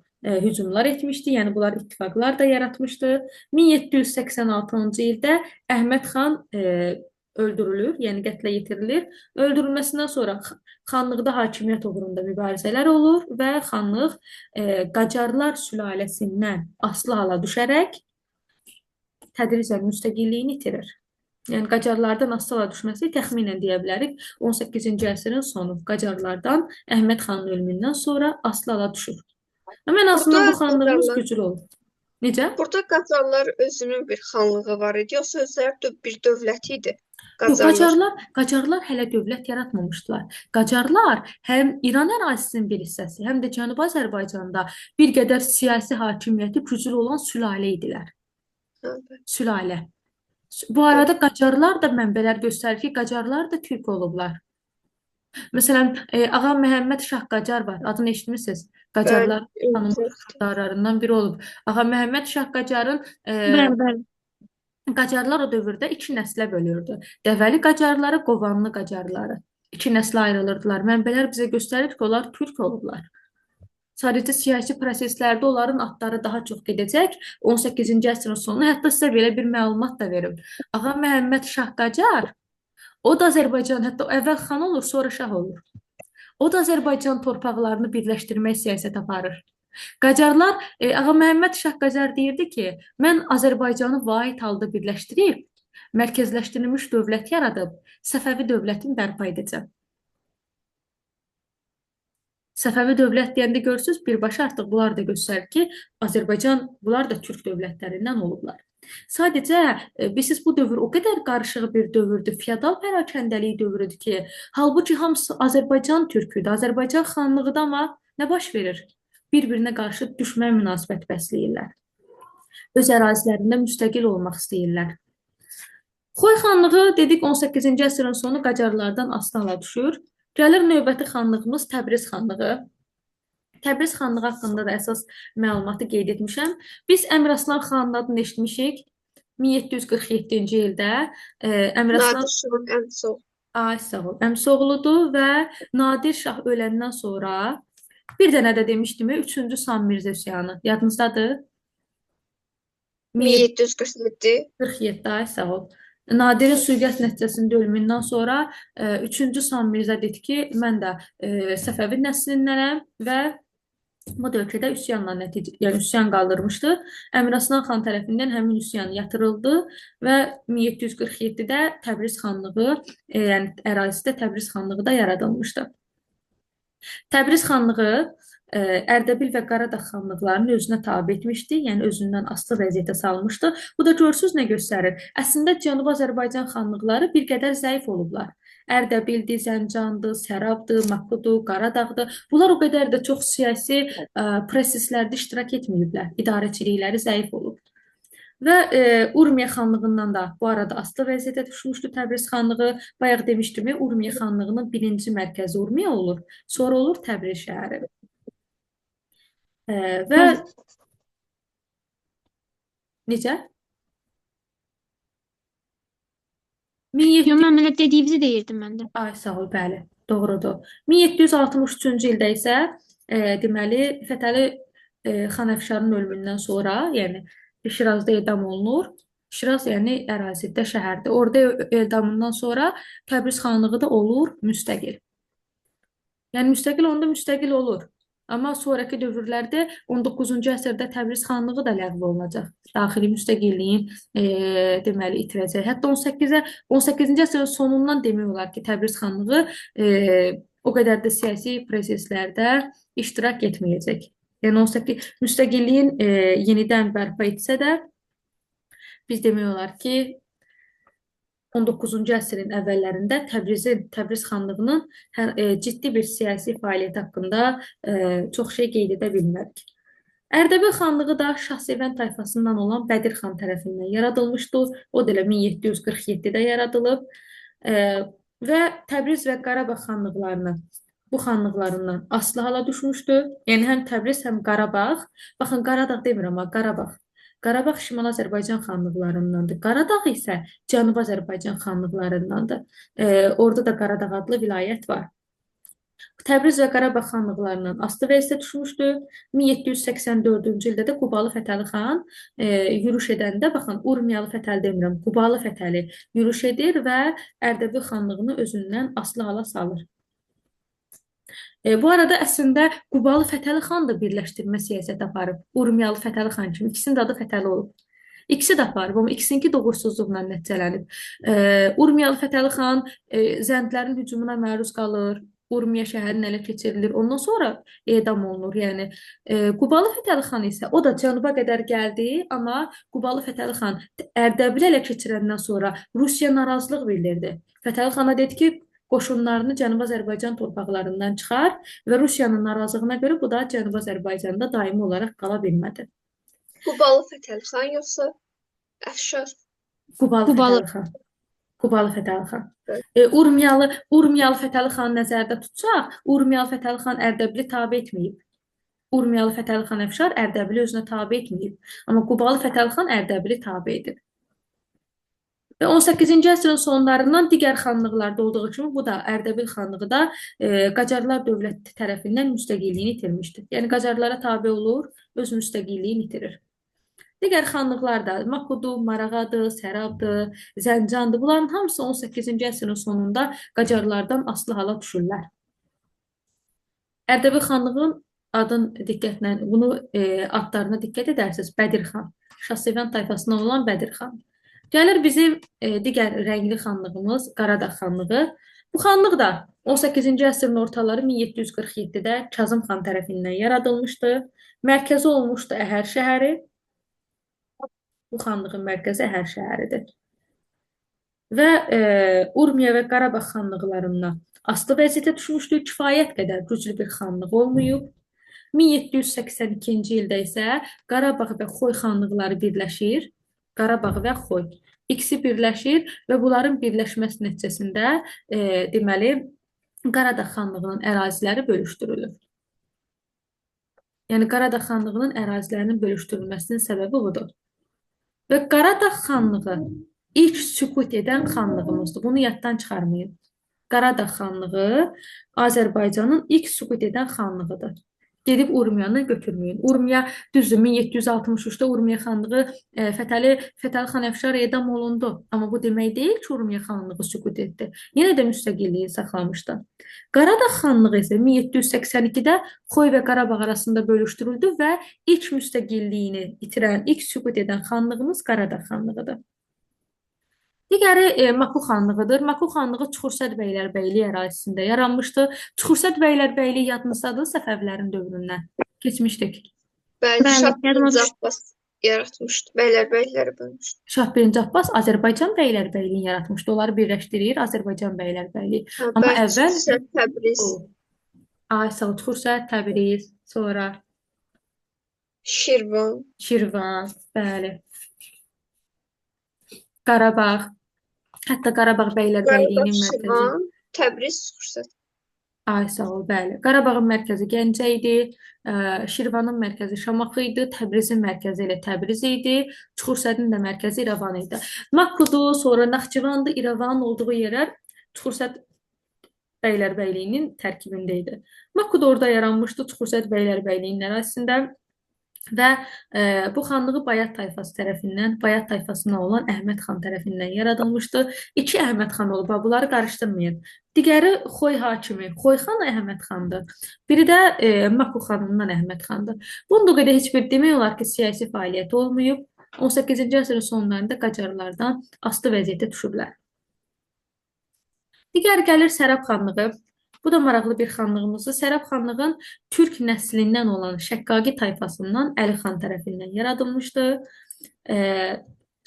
[SPEAKER 1] hücumlar etmişdi. Yəni bunlar ittifaqlar da yaratmışdı. 1786-cı ildə Əhməd xan öldürülür, yəni qətlə yetirilir. Öldürülməsindən sonra xanlıqda hakimiyyət uğrunda mübarizələr olur və xanlıq Qacarlar sülaləsindən asılı hala düşərək tədricən müstəqilliyini itirir. Yəni Qacarlardan asılı hala düşməsi təxminən deyə bilərik 18-ci əsrin sonu Qacarlardan Əhməd xanın ölümündən sonra asılı hala düşür. Amma ən azından bu xanlığımız güclü olur. Necə?
[SPEAKER 2] Burada Qacarlar özünün bir xanlığı var idi, yoxsa özləri bir dövlət idi?
[SPEAKER 1] Yox, Qacarlar hələ dövlət yaratmamışdılar. Qacarlar həm İran ərazisinin bir hissəsi, həm də Cənubi Azərbaycanda bir qədər siyasi hakimiyyəti güclü olan sülalə idilər.
[SPEAKER 2] Evet.
[SPEAKER 1] Sülalə. Bu arada Qacarlar da mənbələr göstərir ki, Qacarlar da türk olublar. Məsələn, Ağa Məhəmməd Şah Qacar var. Adını eşitmisiniz? Qacarlar tanınmış hökmdarlarından biri olub. Ağa Məhəmməd Şah Qacarın
[SPEAKER 3] Bəli, bəli.
[SPEAKER 1] Qacarlar o dövrdə iki nəslə bölürdü. Dəvəli Qacarları, Qovanlı Qacarları. İki nəslə ayrılırdılar. Mənbələr bizə göstərir ki, onlar türk olublar. Sadəcə siyasi proseslərdə onların adları daha çox gedəcək. 18-ci əsrin sonu, hətta sizə belə bir məlumat da verim. Ağa Məhəmməd Şah Qacar, o da Azərbaycan, hətta əvvəl xan olur, sonra şah olur. O da Azərbaycan torpaqlarını birləşdirmək siyasət aparır. Qacarlar, Ağa Məhəmməd Şah Qacar deyirdi ki, mən Azərbaycanı vahid halda birləşdirib, mərkəzləşdirilmiş dövlət yaradıb, Səfəvi dövlətini bərpa edəcəm. Səfəvi dövlət deyəndə görürsünüz, birbaşa artıq bunlar da göstərir ki, Azərbaycan, bunlar da türk dövlətlərindən olublar. Sadəcə, bilirsiniz, bu dövr o qədər qarışıq bir dövrdür, feodal pərakəndəlik dövrüdür ki, halbuki hamısı Azərbaycan türküdür, Azərbaycan xanlığıdır, amma nə baş verir? Bir-birinə qarşı düşmən münasibət bəsləyirlər. Öz ərazilərində müstəqil olmaq istəyirlər. Xoy xanlığı dedik 18-ci əsrin sonu Qacarlardan asılı düşür. Gəlir növbəti xanlığımız Təbriz xanlığı. Təbriz xanlığı haqqında da əsas məlumatı qeyd etmişəm. Biz Əmiraslan xanın adını eşitmişik. 1747-ci ildə Əmiraslan
[SPEAKER 2] Nadir Şahın əmisi oğlu.
[SPEAKER 1] Ay, sağ ol. Əmisi oğludur və Nadir Şah öləndən sonra bir dənə də demişdim, 3-cü Sam Mirzə üsyanı. Yadınızdadır?
[SPEAKER 2] 1747.
[SPEAKER 1] 47, ay sağ ol. Nadirin sui-qəsd nəticəsində ölümündən sonra 3-cü Sam Mirzə dedi ki, mən də Səfəvi nəslindənəm və bu da ölkədə üsyanla nəticə, yəni üsyan qaldırmışdı. Əmiraslan xan tərəfindən həmin üsyan yatırıldı və 1747-də Təbriz xanlığı, yəni ərazidə Təbriz xanlığı da yaradılmışdı. Təbriz xanlığı Ərdəbil və Qaradağ xanlıqlarını özünə tabe etmişdi, yəni özündən asılı vəziyyətə salmışdı. Bu da görürsünüz nə göstərir? Əslində Cənubi Azərbaycan xanlıqları bir qədər zəif olublar. Ərdəbildir, Zəncandır, Sərabdır, Makudur, Qaradağdır. Bunlar o qədər də çox siyasi proseslərdə iştirak etməyiblər. İdarəçilikləri zəif olub. Və Urmiya xanlığından da bu arada asılı vəziyyətə düşmüşdü Təbriz xanlığı. Bayaq demişdim, Urmiya xanlığının birinci mərkəzi Urmiya olur, sonra olur Təbriz şəhəri. Və necə?
[SPEAKER 3] Yox, mən elə dediyinizi deyirdim mən də.
[SPEAKER 1] Ay, sağ ol, bəli, doğrudur. 1763-cü ildə isə deməli, Fətəli xan Əfşarın ölümündən sonra, yəni Şirazda edam olunur. Şiraz, yəni ərazidə, şəhərdə. Orada edamından sonra Təbriz xanlığı da olur müstəqil. Yəni müstəqil onda müstəqil olur. Amma sonraki dövrlərdə 19-cu əsrdə Təbriz xanlığı da ləğv olunacaq. Daxili müstəqilliyin deməli itirəcək. Hətta 18-ci əsrin sonundan demək olar ki, Təbriz xanlığı o qədər də siyasi proseslərdə iştirak etməyəcək. Yəni 18 müstəqilliyin yenidən bərpa etsə də biz demək olar ki, 19-cu əsrin əvvəllərində Təbriz xanlığının ciddi bir siyasi fəaliyyət haqqında çox şey qeyd edə bilmərik. Ərdəbil xanlığı da Şahsevən tayfasından olan Bədir xan tərəfindən yaradılmışdı. O da elə 1747-də yaradılıb. Və Təbriz və Qarabağ xanlıqlarını bu xanlıqlarından asılı hala düşmüşdü. Yəni həm Təbriz, həm Qarabağ. Baxın, Qaradağ demirəm, amma Qarabağ. Qarabağ Şimali Azərbaycan xanlıqlarındandır. Qaradağ isə Cənubi Azərbaycan xanlıqlarındandır. Orada da Qaradağ adlı vilayət var. Təbriz və Qarabağ xanlıqlarından asılı vəziyyətə düşmüşdü. 1784-cü ildə də Qubalı Fətəli xan yürüş edəndə, baxın, Urmiyalı Fətəli demirəm, Qubalı Fətəli yürüş edir və Ərdəbil xanlığını özündən asılı hala salır. Bu arada əslində Qubalı Fətəli xan da birləşdirmə siyasəti aparıb. Urmiyalı Fətəli xan kimi. İkisinin də adı Fətəli olub. İkisi də aparıb, amma ikisininki də uğursuzluqla nəticələnib. Urmiyalı Fətəli xan zəndlərin hücumuna məruz qalır. Urmiya şəhərinin ələ keçirilir. Ondan sonra edam olunur. Yəni Qubalı Fətəli xan isə o da cənuba qədər gəldi, amma Qubalı Fətəli xan Ərdəbili ələ keçirəndən sonra Rusiya narazılıq bildirdi. Fətəli xana dedi ki, qoşunlarını Cənubi Azərbaycan torpaqlarından çıxar və Rusiyanın narazılığına görə bu da Cənubi Azərbaycanda daimi olaraq qala bilmədi.
[SPEAKER 2] Qubalı Fətəli xan yoxsa Əfşar?
[SPEAKER 1] Qubalı
[SPEAKER 3] Qubalı.
[SPEAKER 1] Fətəli xan. Qubalı Fətəli xan.
[SPEAKER 2] Evet.
[SPEAKER 1] Urmiyalı Fətəli xanı nəzərdə tutsaq, Urmiyalı Fətəli xan Ərdəbili tabe etməyib. Urmiyalı Fətəli xan Əfşar Ərdəbili özünə tabe etməyib. Amma Qubalı Fətəli xan Ərdəbili tabe edib. Və 18-ci əsrin sonlarından digər xanlıqlarda olduğu kimi bu da Ərdəbil xanlığı da Qacarlar dövləti tərəfindən müstəqilliyini itirmişdir. Yəni Qacarlara tabe olur, öz müstəqilliyini itirir. Digər xanlıqlar da Makudur, Marağadır, Sərabdır, Zəncandır. Bunların hamısı 18-ci əsrin sonunda Qacarlardan asılı hala düşürlər. Ərdəbil xanlığın adın diqqətlə, bunu adlarına diqqət edərsiniz. Bədir xan, Şahsevən tayfasından olan Bədir xan. Gəlir bizim digər rəngli xanlığımız Qaradağ xanlığı. Bu xanlıq da 18-ci əsrin ortaları 1747-də Kazım xan tərəfindən yaradılmışdı. Mərkəzi olmuşdu Əhər şəhəri. Bu xanlığın mərkəzi Əhər şəhəridir. Və Urmiya və Qarabağ xanlıqlarından asılı vəziyyətə düşmüşdü. Kifayət qədər güclü bir xanlıq olmayıb. 1782-ci ildə isə Qarabağ və Xoy xanlıqları birləşir. Qarabağ və Xoy. İkisi birləşir və bunların birləşməsi nəticəsində deməli Qaradağ xanlığının əraziləri bölüşdürülür. Yəni Qaradağ xanlığının ərazilərinin bölüşdürülməsinin səbəbi budur. Və Qaradağ xanlığı ilk sükut edən xanlığımızdır. Bunu yaddan çıxarmayın. Qaradağ xanlığı Azərbaycanın ilk sükut edən xanlığıdır. Gedib Urmiyanı götürməyin. Urmiya düzdür 1763-də Urmiya xanlığı Fətəli xan Əfşar edam olundu. Amma bu demək deyil ki, Urmiya xanlığı sükut etdi. Yenə də müstəqilliyini saxlamışdı. Qaradağ xanlığı isə 1782-də Xoy və Qarabağ arasında bölüşdürüldü və ilk müstəqilliyini itirən, ilk sükut edən xanlığımız Qaradağ xanlığıdır. Digəri Maku xanlığıdır. Maku xanlığı Çuxursəd bəylərbəyliyi ərazisində yaranmışdı. Çuxursəd bəylərbəyliyi yadınızdadır Səfəvilərin dövründən. Keçmişdik.
[SPEAKER 2] Bəli,
[SPEAKER 3] Bəli,
[SPEAKER 2] Şah
[SPEAKER 3] yadıma
[SPEAKER 2] birinci
[SPEAKER 3] düşdü.
[SPEAKER 2] Abbas yaratmışdı. Bəylərbəyləri bölmüşdü.
[SPEAKER 1] Şah birinci Abbas Azərbaycan bəylərbəyliyini yaratmışdı. Onları birləşdirir Azərbaycan bəylərbəyliyyi.
[SPEAKER 2] Ha,
[SPEAKER 1] Amma
[SPEAKER 2] bəli,
[SPEAKER 1] əvvəl
[SPEAKER 2] Çuxursəd, Təbriz,
[SPEAKER 1] o ay sağ ol, Çuxursəd, Təbriz, sonra
[SPEAKER 2] Şirvan.
[SPEAKER 1] Şirvan, bəli. Qarabağ, hətta Qarabağ
[SPEAKER 2] Qarabağ,
[SPEAKER 1] bəylərbəyliyinin mərkəzi.
[SPEAKER 2] Şirvan, Təbriz, Çuxursəd.
[SPEAKER 1] Ay sağ ol, bəli. Qarabağın mərkəzi Gəncə idi, Şirvanın mərkəzi Şamaxı idi, Təbrizin mərkəzi elə Təbriz idi, Çuxursədin də mərkəzi İrəvan idi. Makudur, sonra Naxçıvandır, İrəvanın olduğu yerlər Çuxursəd bəylərbəyliyinin tərkibində idi. Maku da orada yaranmışdı, Çuxursəd bəylərbəyliyinin ərazisində. Və bu xanlığı Bayat tayfası tərəfindən, Bayat tayfasından olan Əhməd xan tərəfindən yaradılmışdı. İki Əhməd xan olub, bunları qarışdırmayın. Digəri Xoy hakimi, Xoy xan Əhməd xandır. Biri də Maku xanından Əhməd xandır. Bunun da qədər heç bir demək olar ki, siyasi fəaliyyəti olmayıb. 18-ci əsrin sonlarında Qacarlardan asılı vəziyyətə düşüblər. Digər gəlir Sərab xanlığı. Bu da maraqlı bir xanlığımızdır. Sərab xanlığın türk nəslindən olan Şəqqaqi tayfasından Əli xan tərəfindən yaradılmışdı.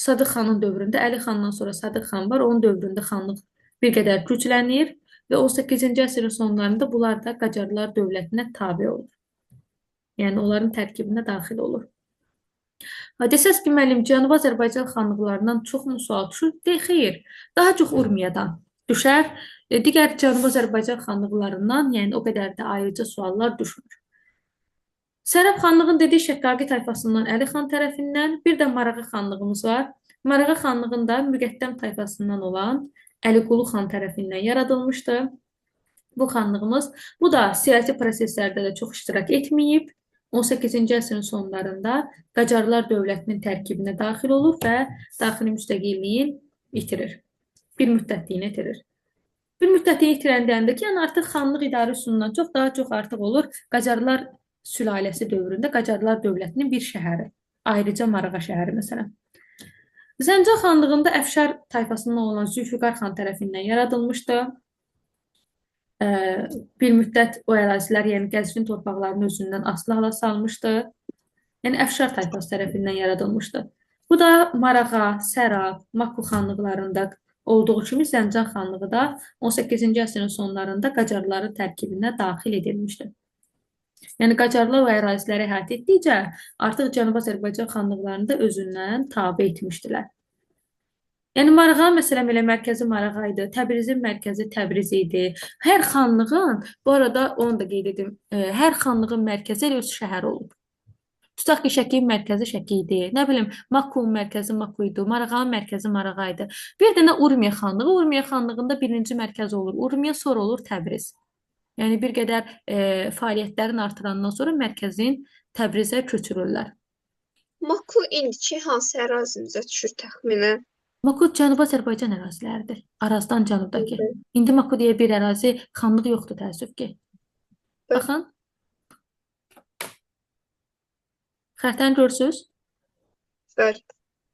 [SPEAKER 1] Sadıq xanın dövründə, Əli xandan sonra Sadıq xan var. Onun dövründə xanlıq bir qədər güclənir və 18-ci əsrin sonlarında bunlar da Qacarlar dövlətinə tabe olur. Yəni onların tərkibinə daxil olur. Ha, desəz ki, müəllim, Cənubi Azərbaycan xanlıqlarından çoxmu sual düşür? De, xeyr, daha çox Urmiyadan. Düşər. Digər Cənubi Azərbaycan xanlıqlarından, yəni o qədər də ayrıca suallar düşmür. Sərəb xanlığın dediyi Şəqqaqi tayfasından Əli xan tərəfindən, bir də Marağa xanlığımız var. Marağa xanlığında Müqəddəm tayfasından olan Əliqulu xan tərəfindən yaradılmışdı. Bu xanlığımız, bu da siyasi proseslərdə də çox iştirak etməyib. 18-ci əsrin sonlarında Qacarlar dövlətinin tərkibinə daxil olur və daxili müstəqilliyin itirir. Bir müddətliyini itirir. Bir müddətliyini itirən deyəndə ki, yəni artıq xanlıq idarə üsulundan çox daha çox artıq olur Qacarlar sülaləsi dövründə Qacarlar dövlətinin bir şəhəri. Ayrıca Marağa şəhəri məsələn. Zəncan xanlığında Əfşar tayfasından olan Zülfüqar xan tərəfindən yaradılmışdı. Bir müddət o ərazilər, yəni Qəzvin torpaqlarını özündən asılı hala salmışdı. Yəni Əfşar tayfası tərəfindən yaradılmışdı. Bu da Marağa, Sərab, Maku xanlıqlarında olduğu kimi Zəncan xanlığı da 18-ci əsrin sonlarında Qacarların tərkibinə daxil edilmişdi. Yəni Qacarlar o əraziləri əhatə etdikcə artıq Cənubi Azərbaycan xanlıqlarını da özündən tabe etmişdilər. Yəni Marağa məsələn elə mərkəzi Marağa idi, Təbrizin mərkəzi Təbriz idi. Hər xanlığın, bu arada onu da qeyd edim, hər xanlığın mərkəzi elə öz şəhəri olub. Tutaq ki, Şəkinin mərkəzi Şəki idi. Nə bilim, Makunun mərkəzi Maku idi, Marağanın mərkəzi Marağa idi. Bir dənə Urmiya xanlığı, Urmiya xanlığında birinci mərkəz olur Urmiya, sonra olur Təbriz. Yəni bir qədər fəaliyyətlərin artırandan sonra mərkəzin Təbrizə köçürürlər.
[SPEAKER 2] Maku indiki hansı ərazimizə düşür təxminən?
[SPEAKER 1] Maku Cənubi Azərbaycan əraziləridir. Arazdan cənubdakı. İndi Maku deyə bir ərazi xanlıq yoxdur təəssüf ki. Baxın. Xəritəni görürsüz?
[SPEAKER 2] Bəli.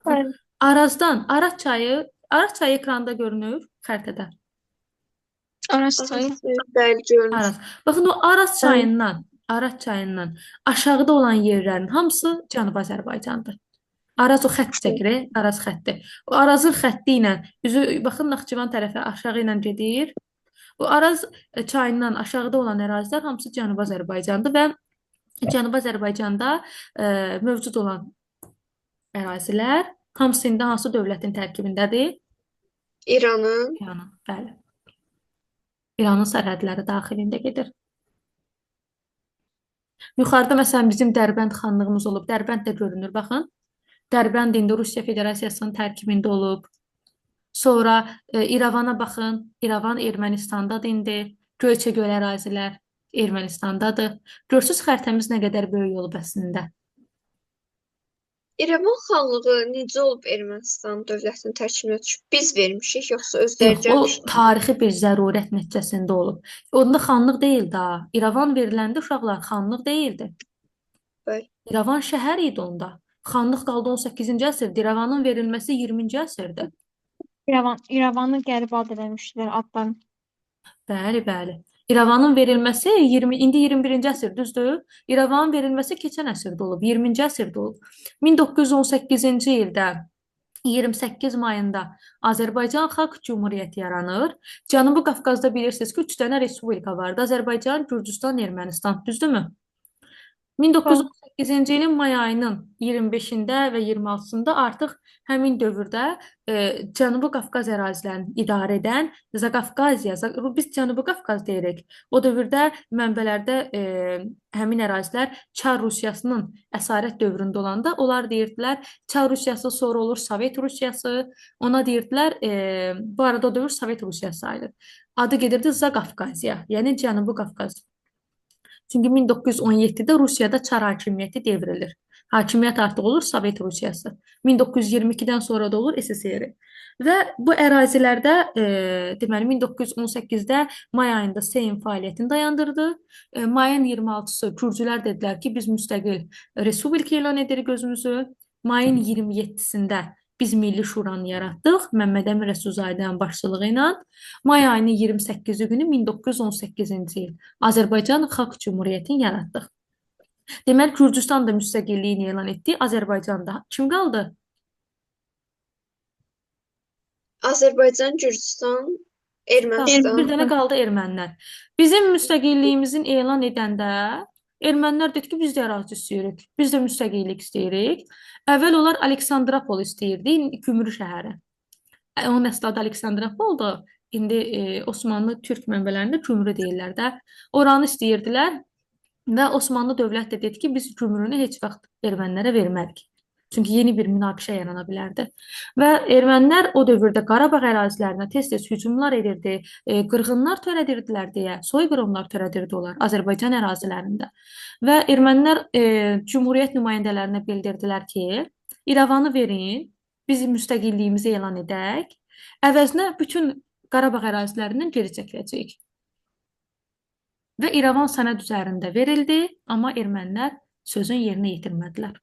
[SPEAKER 3] Bəli.
[SPEAKER 1] Arazdan, Araz çayı, Araz çayı ekranda görünür xəritədə.
[SPEAKER 3] Araz çayı.
[SPEAKER 2] Bəli, görünür.
[SPEAKER 1] Araz. Baxın o Araz çayından, Araz çayından aşağıda olan yerlərin hamısı Cənubi Azərbaycandır. Araz o xətt çəkir, Araz xətti. O Arazın xətti ilə üzü baxın Naxçıvan tərəfə aşağı ilə gedir. O Araz çayından aşağıda olan ərazilər hamısı Cənubi Azərbaycandır və Cənubi Azərbaycanda mövcud olan ərazilər hamısı indi hansı dövlətin tərkibindədir?
[SPEAKER 2] İranın.
[SPEAKER 1] İranın, bəli. İranın sərhədləri daxilində gedir. Yuxarıda məsələn bizim Dərbənd xanlığımız olub. Dərbənd də görünür, baxın. Dərbənd indi Rusiya Federasiyasının tərkibində olub. Sonra İrəvana baxın. İrəvan Ermənistandadır indi. Göyçə göl ərazilər Ermənistandadır. Görürsüz xəritəmiz nə qədər böyük olub əslində.
[SPEAKER 2] İrəvan xanlığı necə olub Ermənistan dövlətinin tərkibinə düşüb? Biz vermişik, yoxsa özləri
[SPEAKER 1] Yox, o
[SPEAKER 2] gəlmişlər?
[SPEAKER 1] tarixi bir zərurət nəticəsində olub. Onda xanlıq deyil daha. İrəvan veriləndə uşaqlar xanlıq deyildi.
[SPEAKER 2] Bəli.
[SPEAKER 1] İrəvan şəhər idi onda. Xanlıq qaldı 18-ci əsrdə. İrəvanın verilməsi 20-ci əsrdə.
[SPEAKER 3] İrəvanı qərib ad eləmişdilər adlarını.
[SPEAKER 1] Bəli, bəli. İrəvanın verilməsi 20, indi 21-ci əsr, düzdür? İrəvanın verilməsi keçən əsrdə olub, 20-ci əsrdə olub. 1918-ci ildə 28 mayında Azərbaycan Xalq Cümhuriyyəti yaranır. Cənubi Qafqazda bilirsiniz ki, 3 dənə respublika vardı. Azərbaycan, Gürcüstan, Ermənistan, düzdürmü? 1918-ci ilin may ayının 25-də və 26-sında artıq həmin dövrdə Cənubi Qafqaz ərazilərini idarə edən Zaqafqaziya, biz Cənubi Qafqaz deyirik. O dövrdə mənbələrdə həmin ərazilər Çar Rusiyasının əsarət dövründə olanda onlar deyirdilər Çar Rusiyası, sonra olur Sovet Rusiyası. Ona deyirdilər, bu arada o dövr Sovet Rusiyası sayılır. Adı gedirdi Zaqafqaziya, yəni Cənubi Qafqaz. Çünki 1917-də Rusiyada Çar hakimiyyəti devrilir. Hakimiyyət artıq olur Sovet Rusiyası. 1922-dən sonra da olur SSR. Və bu ərazilərdə deməli 1918-də may ayında Seym fəaliyyətini dayandırdı. Mayın 26-sı Gürcülər dedilər ki, biz müstəqil respublika elan edirik özümüzü. Mayın 27-sində biz Milli Şuranı yaratdıq Məmməd Əmin Rəsulzadənin başçılığı ilə. May ayının 28-ci günü 1918-ci il Azərbaycan Xalq Cümhuriyyətini yaratdıq. Deməli, Gürcüstan da müstəqilliyini elan etdi, Azərbaycan da. Kim qaldı?
[SPEAKER 2] Azərbaycan, Gürcüstan, Ermənistan.
[SPEAKER 1] Bir dənə qaldı ermənilər. Bizim müstəqilliyimizin elan edəndə ermənilər dedi ki, biz də ərazi istəyirik, biz də müstəqillik istəyirik. Əvvəl onlar Aleksandropol istəyirdi, Gümrü şəhəri. Onun əsl adı Aleksandropoldur. İndi Osmanlı türk mənbələrində Gümrü deyirlər də. Oranı istəyirdilər və Osmanlı dövlət də dedi ki, biz Gümrünü heç vaxt ermənilərə vermərik. Çünki yeni bir münaqişə yarana bilərdi. Və ermənilər o dövrdə Qarabağ ərazilərinə tez-tez hücumlar edirdi, qırğınlar törədirdilər deyə, soyqırımlar törədirdi onlar Azərbaycan ərazilərində. Və ermənilər Cümhuriyyət nümayəndələrinə bildirdilər ki, İrəvanı verin, biz müstəqilliyimizi elan edək, əvəzinə bütün Qarabağ ərazilərindən geri çəkiləcəyik. Və İrəvan sənəd üzərində verildi, amma ermənilər sözün yerinə yetirmədilər.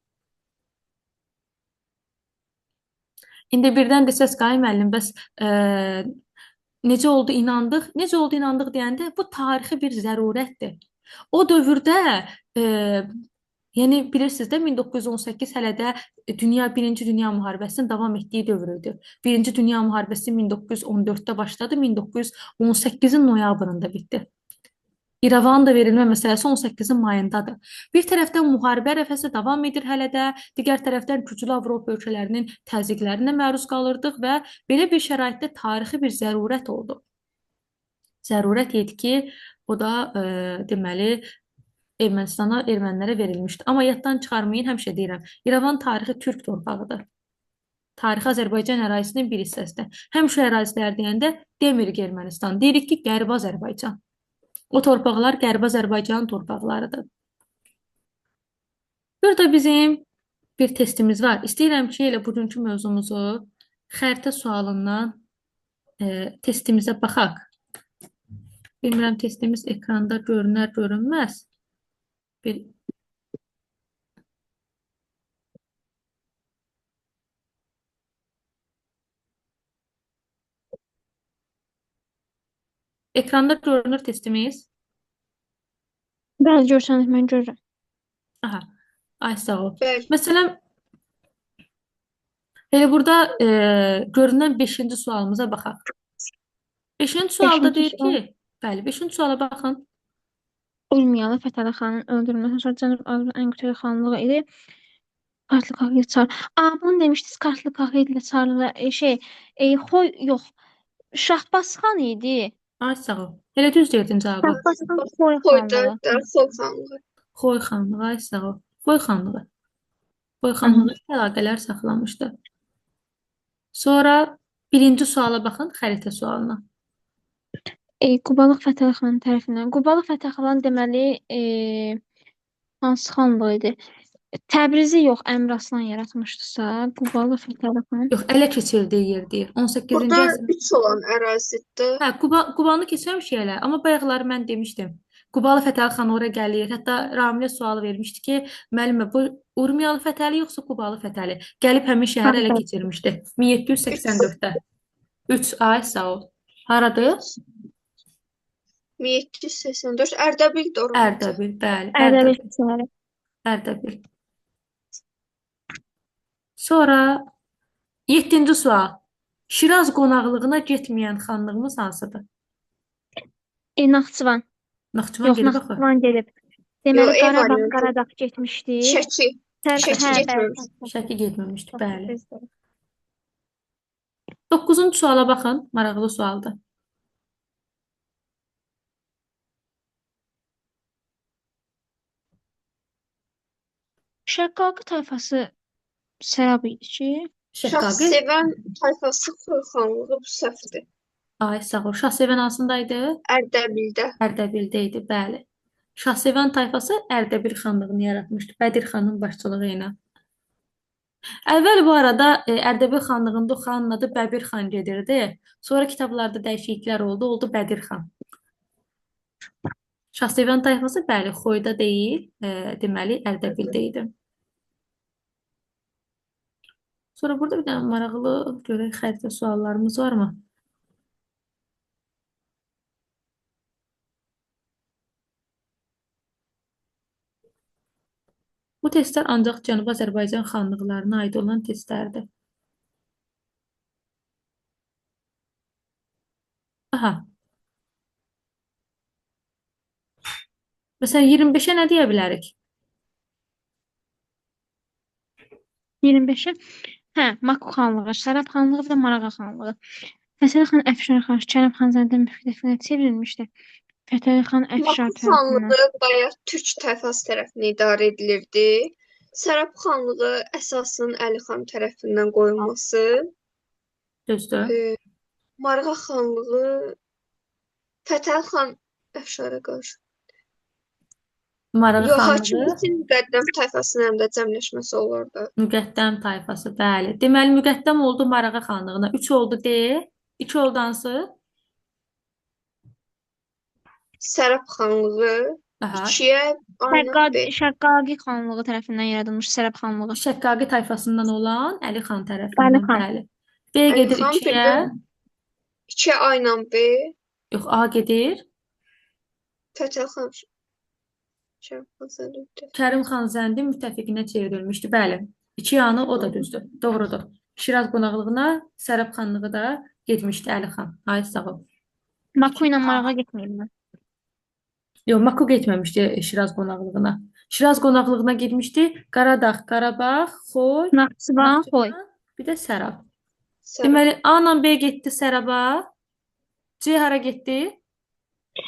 [SPEAKER 1] İndi birdən desəz, Qaim müəllim, bəs necə oldu inandıq? Necə oldu inandıq deyəndə bu tarixi bir zərurətdir. O dövrdə, yəni bilirsiniz də 1918 hələ də Birinci Dünya Müharibəsinin davam etdiyi dövr idi. Birinci Dünya Müharibəsi 1914-də başladı, 1918-in noyabrında bitdi. İrəvanın da verilmə məsələsi 18-in mayındadır. Bir tərəfdən müharibə ərəfəsi davam edir hələ də, digər tərəfdən güclü Avropa ölkələrinin təzyiqlərinə məruz qalırdıq və belə bir şəraitdə tarixi bir zərurət oldu. Zərurət idi ki, o da deməli Ermənistana, ermənilərə verilmişdi. Amma yaddan çıxarmayın, həmişə deyirəm, İrəvan tarixi türk torpağıdır. Tarixi Azərbaycan ərazisinin bir hissəsidir. Həmişə ərazilər deyəndə demirik Ermənistan, deyirik ki, Qərbi Azərbaycan. O torpaqlar Qərbi Azərbaycanın torpaqlarıdır. Burada bizim bir testimiz var. İstəyirəm ki, elə bugünkü mövzumuzu xəritə sualından testimizə baxaq. Bilmirəm, testimiz ekranda görünər, görünməz. Bir Ekranda görünür testimiz.
[SPEAKER 3] Bəli, görsənir, mən görürəm.
[SPEAKER 1] Aha, ay sağ ol.
[SPEAKER 2] Bəli.
[SPEAKER 1] Məsələn, elə burada görünən 5-ci sualımıza baxaq. 5-ci sualda
[SPEAKER 3] Beşinci
[SPEAKER 1] deyir
[SPEAKER 3] sual.
[SPEAKER 1] ki, bəli, 5-ci suala baxın.
[SPEAKER 3] Urmiyalı Fətəli xanın öldürülməsindən sonra Cənub Azərbaycan ən qüdrətli xanlığı idi. Kartlı Kaxi Çar. Aa, bunu demişdiniz Kartlı Kaxi ilə Çarlı Xoy yox. Şahbaz xan idi.
[SPEAKER 1] Ay sağ ol. Elə düz deyirdin cavabı.
[SPEAKER 3] Şahbaz xan Xoy
[SPEAKER 2] Xoyda
[SPEAKER 3] xanlığı.
[SPEAKER 2] da Xoy xanlığı.
[SPEAKER 1] Xoy xanlığı, ay sağ ol. Xoy xanlığı. Xoy xanlığı ilə əlaqələr saxlamışdı. Sonra birinci suala baxın, xəritə sualına.
[SPEAKER 3] Qubalıq Fətəli xan tərəfindən. Qubalıq Fətəli xan deməli hansı xanlıq idi? Təbrizi yox, Əmiraslan yaratmışdısa, Qubalıq Fətəli xan.
[SPEAKER 1] Yox, ələ keçirdiyi yer deyir. 18-ci
[SPEAKER 2] Burada
[SPEAKER 1] əsr.
[SPEAKER 2] 3 olan ərazidir.
[SPEAKER 1] Hə, Qubanı keçməmişik elə, amma bayaqları mən demişdim. Qubalı Fətəli xan ora gəlir. Hətta Ramilə sualı vermişdi ki, müəllimə bu Urmiyalı Fətəli yoxsa Qubalı Fətəli? Gəlib həmin şəhəri ələ keçirmişdi. 1784-də. 3 ay sağ ol. Haradır?
[SPEAKER 2] 1784 Ərdəbil doğru.
[SPEAKER 1] Ərdəbil, bəli,
[SPEAKER 3] Ərdəbil
[SPEAKER 1] Ərdəbil.
[SPEAKER 3] şəhəri.
[SPEAKER 1] Ərdəbil. Sonra 7-ci sual. Şiraz qonaqlığına getməyən xanlığımız hansıdır?
[SPEAKER 3] Naxçıvan.
[SPEAKER 1] Naxçıvan
[SPEAKER 3] Yox,
[SPEAKER 1] gedib axı.
[SPEAKER 3] Naxçıvan gedib. Deməli,
[SPEAKER 2] Yox, ev
[SPEAKER 3] Qarabağ,
[SPEAKER 2] variantı.
[SPEAKER 3] Qaradağ getmişdi.
[SPEAKER 2] Şəki. Şəki getməmiş.
[SPEAKER 1] Şəki getməmişdi, bəli. 9-cu suala baxın, maraqlı sualdır.
[SPEAKER 3] Şəqqaqı tayfası Sərab idi ki.
[SPEAKER 1] Şəqqaqı.
[SPEAKER 2] Şahsevən tayfası Xoy xanlığı bu səhvdir.
[SPEAKER 1] Ay, sağ ol. Şahsevən hansındaydı?
[SPEAKER 2] Ərdəbildə.
[SPEAKER 1] Ərdəbildə idi, bəli. Şahsevən tayfası Ərdəbil xanlığını yaratmışdı, Bədir xanın başçılığı ilə. Əvvəl bu arada Ərdəbil xanlığında o xanın adı Bəbir xan gedirdi. Sonra kitablarda dəyişikliklər oldu, oldu Bədir xan. Şahsevən tayfası, bəli, Xoyda deyil, deməli Ərdəbildə idi. Sonra burada bir dənə maraqlı görək xəritə suallarımız varmı? Bu testlər ancaq Cənubi Azərbaycan xanlıqlarına aid olan testlərdir. Aha. Məsələn, 25-ə nə deyə bilərik?
[SPEAKER 3] 25-ə? Hə, Maku xanlığı, Sərab xanlığı və Marağa xanlığı. Fətəli xan Əfşar xan Kərim xan Zəndin müttəfiqinə çevrilmişdi. Fətəli xan Əfşar
[SPEAKER 2] Bakı
[SPEAKER 3] tərəfindən.
[SPEAKER 2] xanlığı bayaq türk tayfası tərəfindən idarə edilirdi. Sərap xanlığı əsasən Əli xan tərəfindən qoyulması.
[SPEAKER 1] Düzdür.
[SPEAKER 2] E, Marğa xanlığı Fətəli xan Əfşara qarşı.
[SPEAKER 1] Marağa
[SPEAKER 2] Yox,
[SPEAKER 1] xanlığı
[SPEAKER 2] hakimiyyətin müqəddəm tayfasının həm də cəmləşməsi olurdu.
[SPEAKER 1] Müqəddəm tayfası, bəli. Deməli, müqəddəm oldu Marağa xanlığına. 3 oldu D, 2 oldu hansı?
[SPEAKER 2] Sərap xanlığı
[SPEAKER 1] Aha.
[SPEAKER 2] 2-yə aynen B.
[SPEAKER 3] Şəqqaqi xanlığı tərəfindən yaradılmış Sərap xanlığı.
[SPEAKER 1] Şəqqaqi tayfasından olan Əli xan
[SPEAKER 3] Əli
[SPEAKER 1] tərəfindən,
[SPEAKER 3] xan.
[SPEAKER 1] bəli. B
[SPEAKER 2] Əli
[SPEAKER 1] gedir
[SPEAKER 2] xan bir
[SPEAKER 1] 2-yə.
[SPEAKER 2] də 2-yə aynen B.
[SPEAKER 1] Yox, A gedir.
[SPEAKER 2] Fətəli xan Kərim xan Zəndi müttəfiq.
[SPEAKER 1] Kərim xan Zəndi müttəfiqinə çevrilmişdi. Bəli. 2 yanı o da düzdür. Doğrudur. Şiraz qonaqlığına Sərap xanlığı da getmişdi Əli xan. Ay sağ ol.
[SPEAKER 3] Baku ilə Marağa getməyib.
[SPEAKER 1] Yox, Maku getməmişdi Şiraz qonaqlığına. Şiraz qonaqlığına getmişdi Qaradağ, Qarabağ, Xoy,
[SPEAKER 3] Naxçıvan, Xoy.
[SPEAKER 1] Naxçıvan, bir də Sərap.
[SPEAKER 2] Sərap.
[SPEAKER 1] Deməli, A ilə B getdi Səraba. C hara getdi?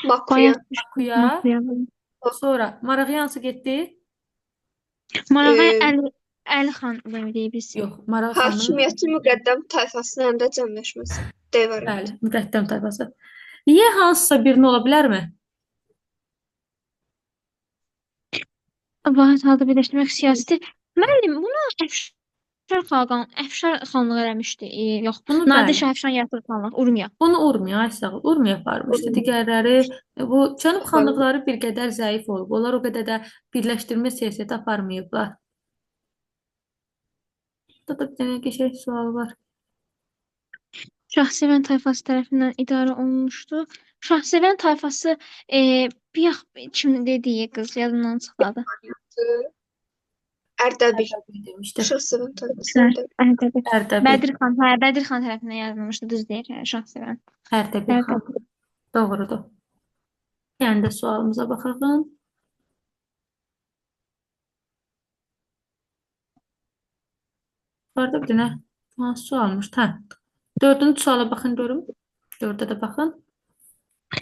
[SPEAKER 2] Bakıya.
[SPEAKER 3] Bayaq
[SPEAKER 1] Bakıya.
[SPEAKER 3] Bakıya.
[SPEAKER 1] Sonra Marağıya hansı getdi?
[SPEAKER 3] Marağa
[SPEAKER 2] E,
[SPEAKER 3] Əli xan deyirik biz.
[SPEAKER 1] Yox, Marağa xanı.
[SPEAKER 2] Hakimiyyətin müqəddəm tayfasının həm də cəmləşməsi. D variantı.
[SPEAKER 1] Bəli, müqəddəm tayfası. Y hansısa birini ola bilərmi?
[SPEAKER 3] Vahid halda birləşdirmək siyasəti. Müəllim, bunu Əfşar xaqan, Əfşar xanlığı eləmişdi. Yox,
[SPEAKER 1] Bunu
[SPEAKER 3] Nadir
[SPEAKER 1] bəli.
[SPEAKER 3] Şah Əfşar yaratdığı xanlıq, Urmiya.
[SPEAKER 1] Bunu Urmiya, ay sağ ol, Urmiya aparmışdı.
[SPEAKER 2] Urmiya.
[SPEAKER 1] Digərləri bu cənub xanlıqları bir qədər zəif olub. Onlar o qədər də birləşdirmə siyasəti aparmayıblar. Burada da bir dənə qəşəng sual var.
[SPEAKER 3] Şahsevən tayfası tərəfindən idarə olunmuşdu. Şahsevən tayfası bir kim dediyi qız yadımdan çıxdı.
[SPEAKER 2] Ərdəbil.
[SPEAKER 1] Ərdəbil demişdi.
[SPEAKER 2] Şahsevən tayfası Ərdəbil.
[SPEAKER 3] Ərdəbil.
[SPEAKER 1] Ərdəbil.
[SPEAKER 3] Bədir xan, hə, Bədir xan tərəfindən yaradılmışdı, düz deyir, hə, Şahsevən.
[SPEAKER 1] Ərdəbil xan.
[SPEAKER 3] Ərdəbil.
[SPEAKER 1] Doğrudur. Yəni də sualımıza baxaq. Orada bir dənə hansı sualmış? Hə. Dördüncü suala baxın görüm. Dördə də baxın.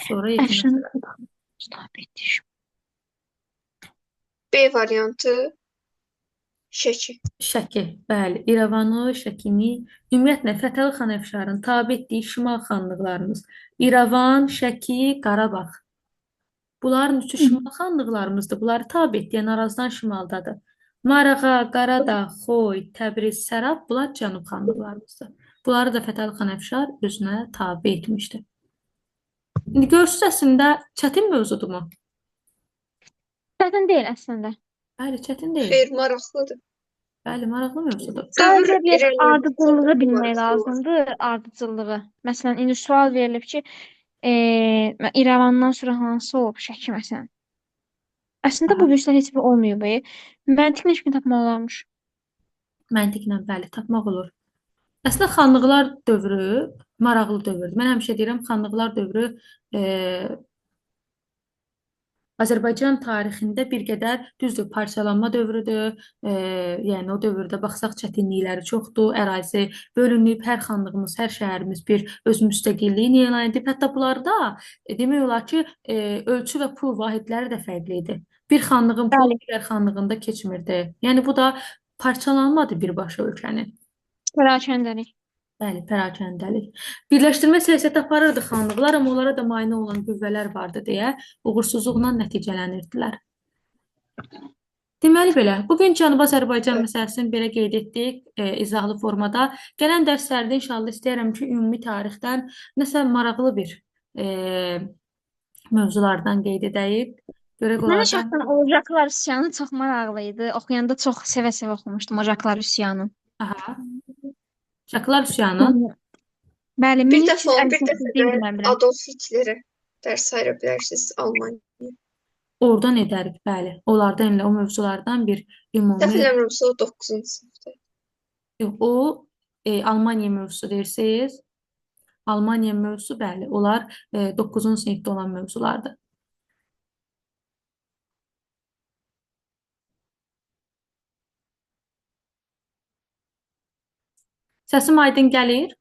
[SPEAKER 1] Sonra yekunlaşdıraq.
[SPEAKER 3] Əfşan tabe etdi.
[SPEAKER 2] B variantı. Şəki.
[SPEAKER 1] Şəki, bəli. İrəvanı, Şəkini, ümumiyyətlə Fətəli xan Əfşarın tabe etdiyi şimal xanlıqlarımız. İrəvan, Şəki, Qarabağ. Bunların üçü şimal xanlıqlarımızdır. Bunları tabe etdi, yəni Arazdan şimaldadır. Marağa, Qaradağ, Xoy, Təbriz, Sərap bunlar cənub xanlıqlarımızdır. Bunları da Fətəli xan Əfşar özünə tabe etmişdi. İndi görürsünüz əslində çətin mövzudurmu?
[SPEAKER 3] Çətin deyil əslində.
[SPEAKER 1] Bəli, çətin deyil.
[SPEAKER 2] Xeyr, maraqlıdır.
[SPEAKER 1] Bəli, maraqlı mövzudur.
[SPEAKER 2] Dövr
[SPEAKER 3] Sadəcə bir
[SPEAKER 2] irəlilədikcə
[SPEAKER 3] ardıcıllığı
[SPEAKER 2] daha
[SPEAKER 3] bilmək
[SPEAKER 2] maraqlı olur.
[SPEAKER 3] lazımdır, ardıcıllığı. Məsələn, indi sual verilib ki, İrəvandan sonra hansı olub Şəki məsələn. Əslində bu
[SPEAKER 1] Aha.
[SPEAKER 3] birislər heç bir olmayıb. Məntiqlə heç bir tapmaq olarmış.
[SPEAKER 1] Məntiqlə bəli, tapmaq olur. Əslində xanlıqlar dövrü maraqlı dövrdür. Mən həmişə deyirəm, xanlıqlar dövrü Azərbaycan tarixində bir qədər düzdür, parçalanma dövrüdür. Yəni o dövrdə baxsaq çətinlikləri çoxdur, ərazi bölünüb, hər xanlığımız, hər şəhərimiz bir öz müstəqilliyini elan edib. Hətta bunlarda demək olar ki, ölçü və pul vahidləri də fərqli idi. Bir xanlığın pulu
[SPEAKER 3] Bəli,
[SPEAKER 1] digər xanlığında keçmirdi. Yəni bu da parçalanmadır birbaşa ölkənin.
[SPEAKER 3] pərakəndəlik.
[SPEAKER 1] Bəli, pərakəndəlik. Birləşdirmə siyasəti aparırdı xanlıqlar, amma onlara da mane olan qüvvələr vardı deyə uğursuzluqla nəticələnirdilər. Deməli belə, bugün Cənubi Azərbaycan məsələsini belə qeyd etdik, izahlı formada. Gələn dərslərdə inşallah istəyirəm ki, ümumi tarixdən nəsə maraqlı bir mövzulardan qeyd edəyik. Görək
[SPEAKER 3] Mənə
[SPEAKER 1] onlardan.
[SPEAKER 3] şəxsən Ocaqlar üsyanı çox maraqlı idi. Oxuyanda çox sevə-sevə oxumuşdum Ocaqlar üsyanı.
[SPEAKER 1] Aha. Şaklar üsyanı.
[SPEAKER 3] Bəli,
[SPEAKER 2] Bir dəfə onu, bir
[SPEAKER 3] 1358
[SPEAKER 2] dəfə
[SPEAKER 3] idi
[SPEAKER 2] də
[SPEAKER 3] mən bilən.
[SPEAKER 2] Adolf Hitlerə dərs ayıra bilərsiniz Almaniya.
[SPEAKER 1] Oradan edərik, bəli. Onlardan elə o mövzulardan bir
[SPEAKER 2] Səhv
[SPEAKER 1] ümumi
[SPEAKER 2] eləmirəmsə o 9-cu sinifdə.
[SPEAKER 1] Yox, o Almaniya mövzusu deyirsiniz. Almaniya mövzusu, bəli, onlar 9-cu sinifdə olan mövzulardır. Səsim aydın gəlir?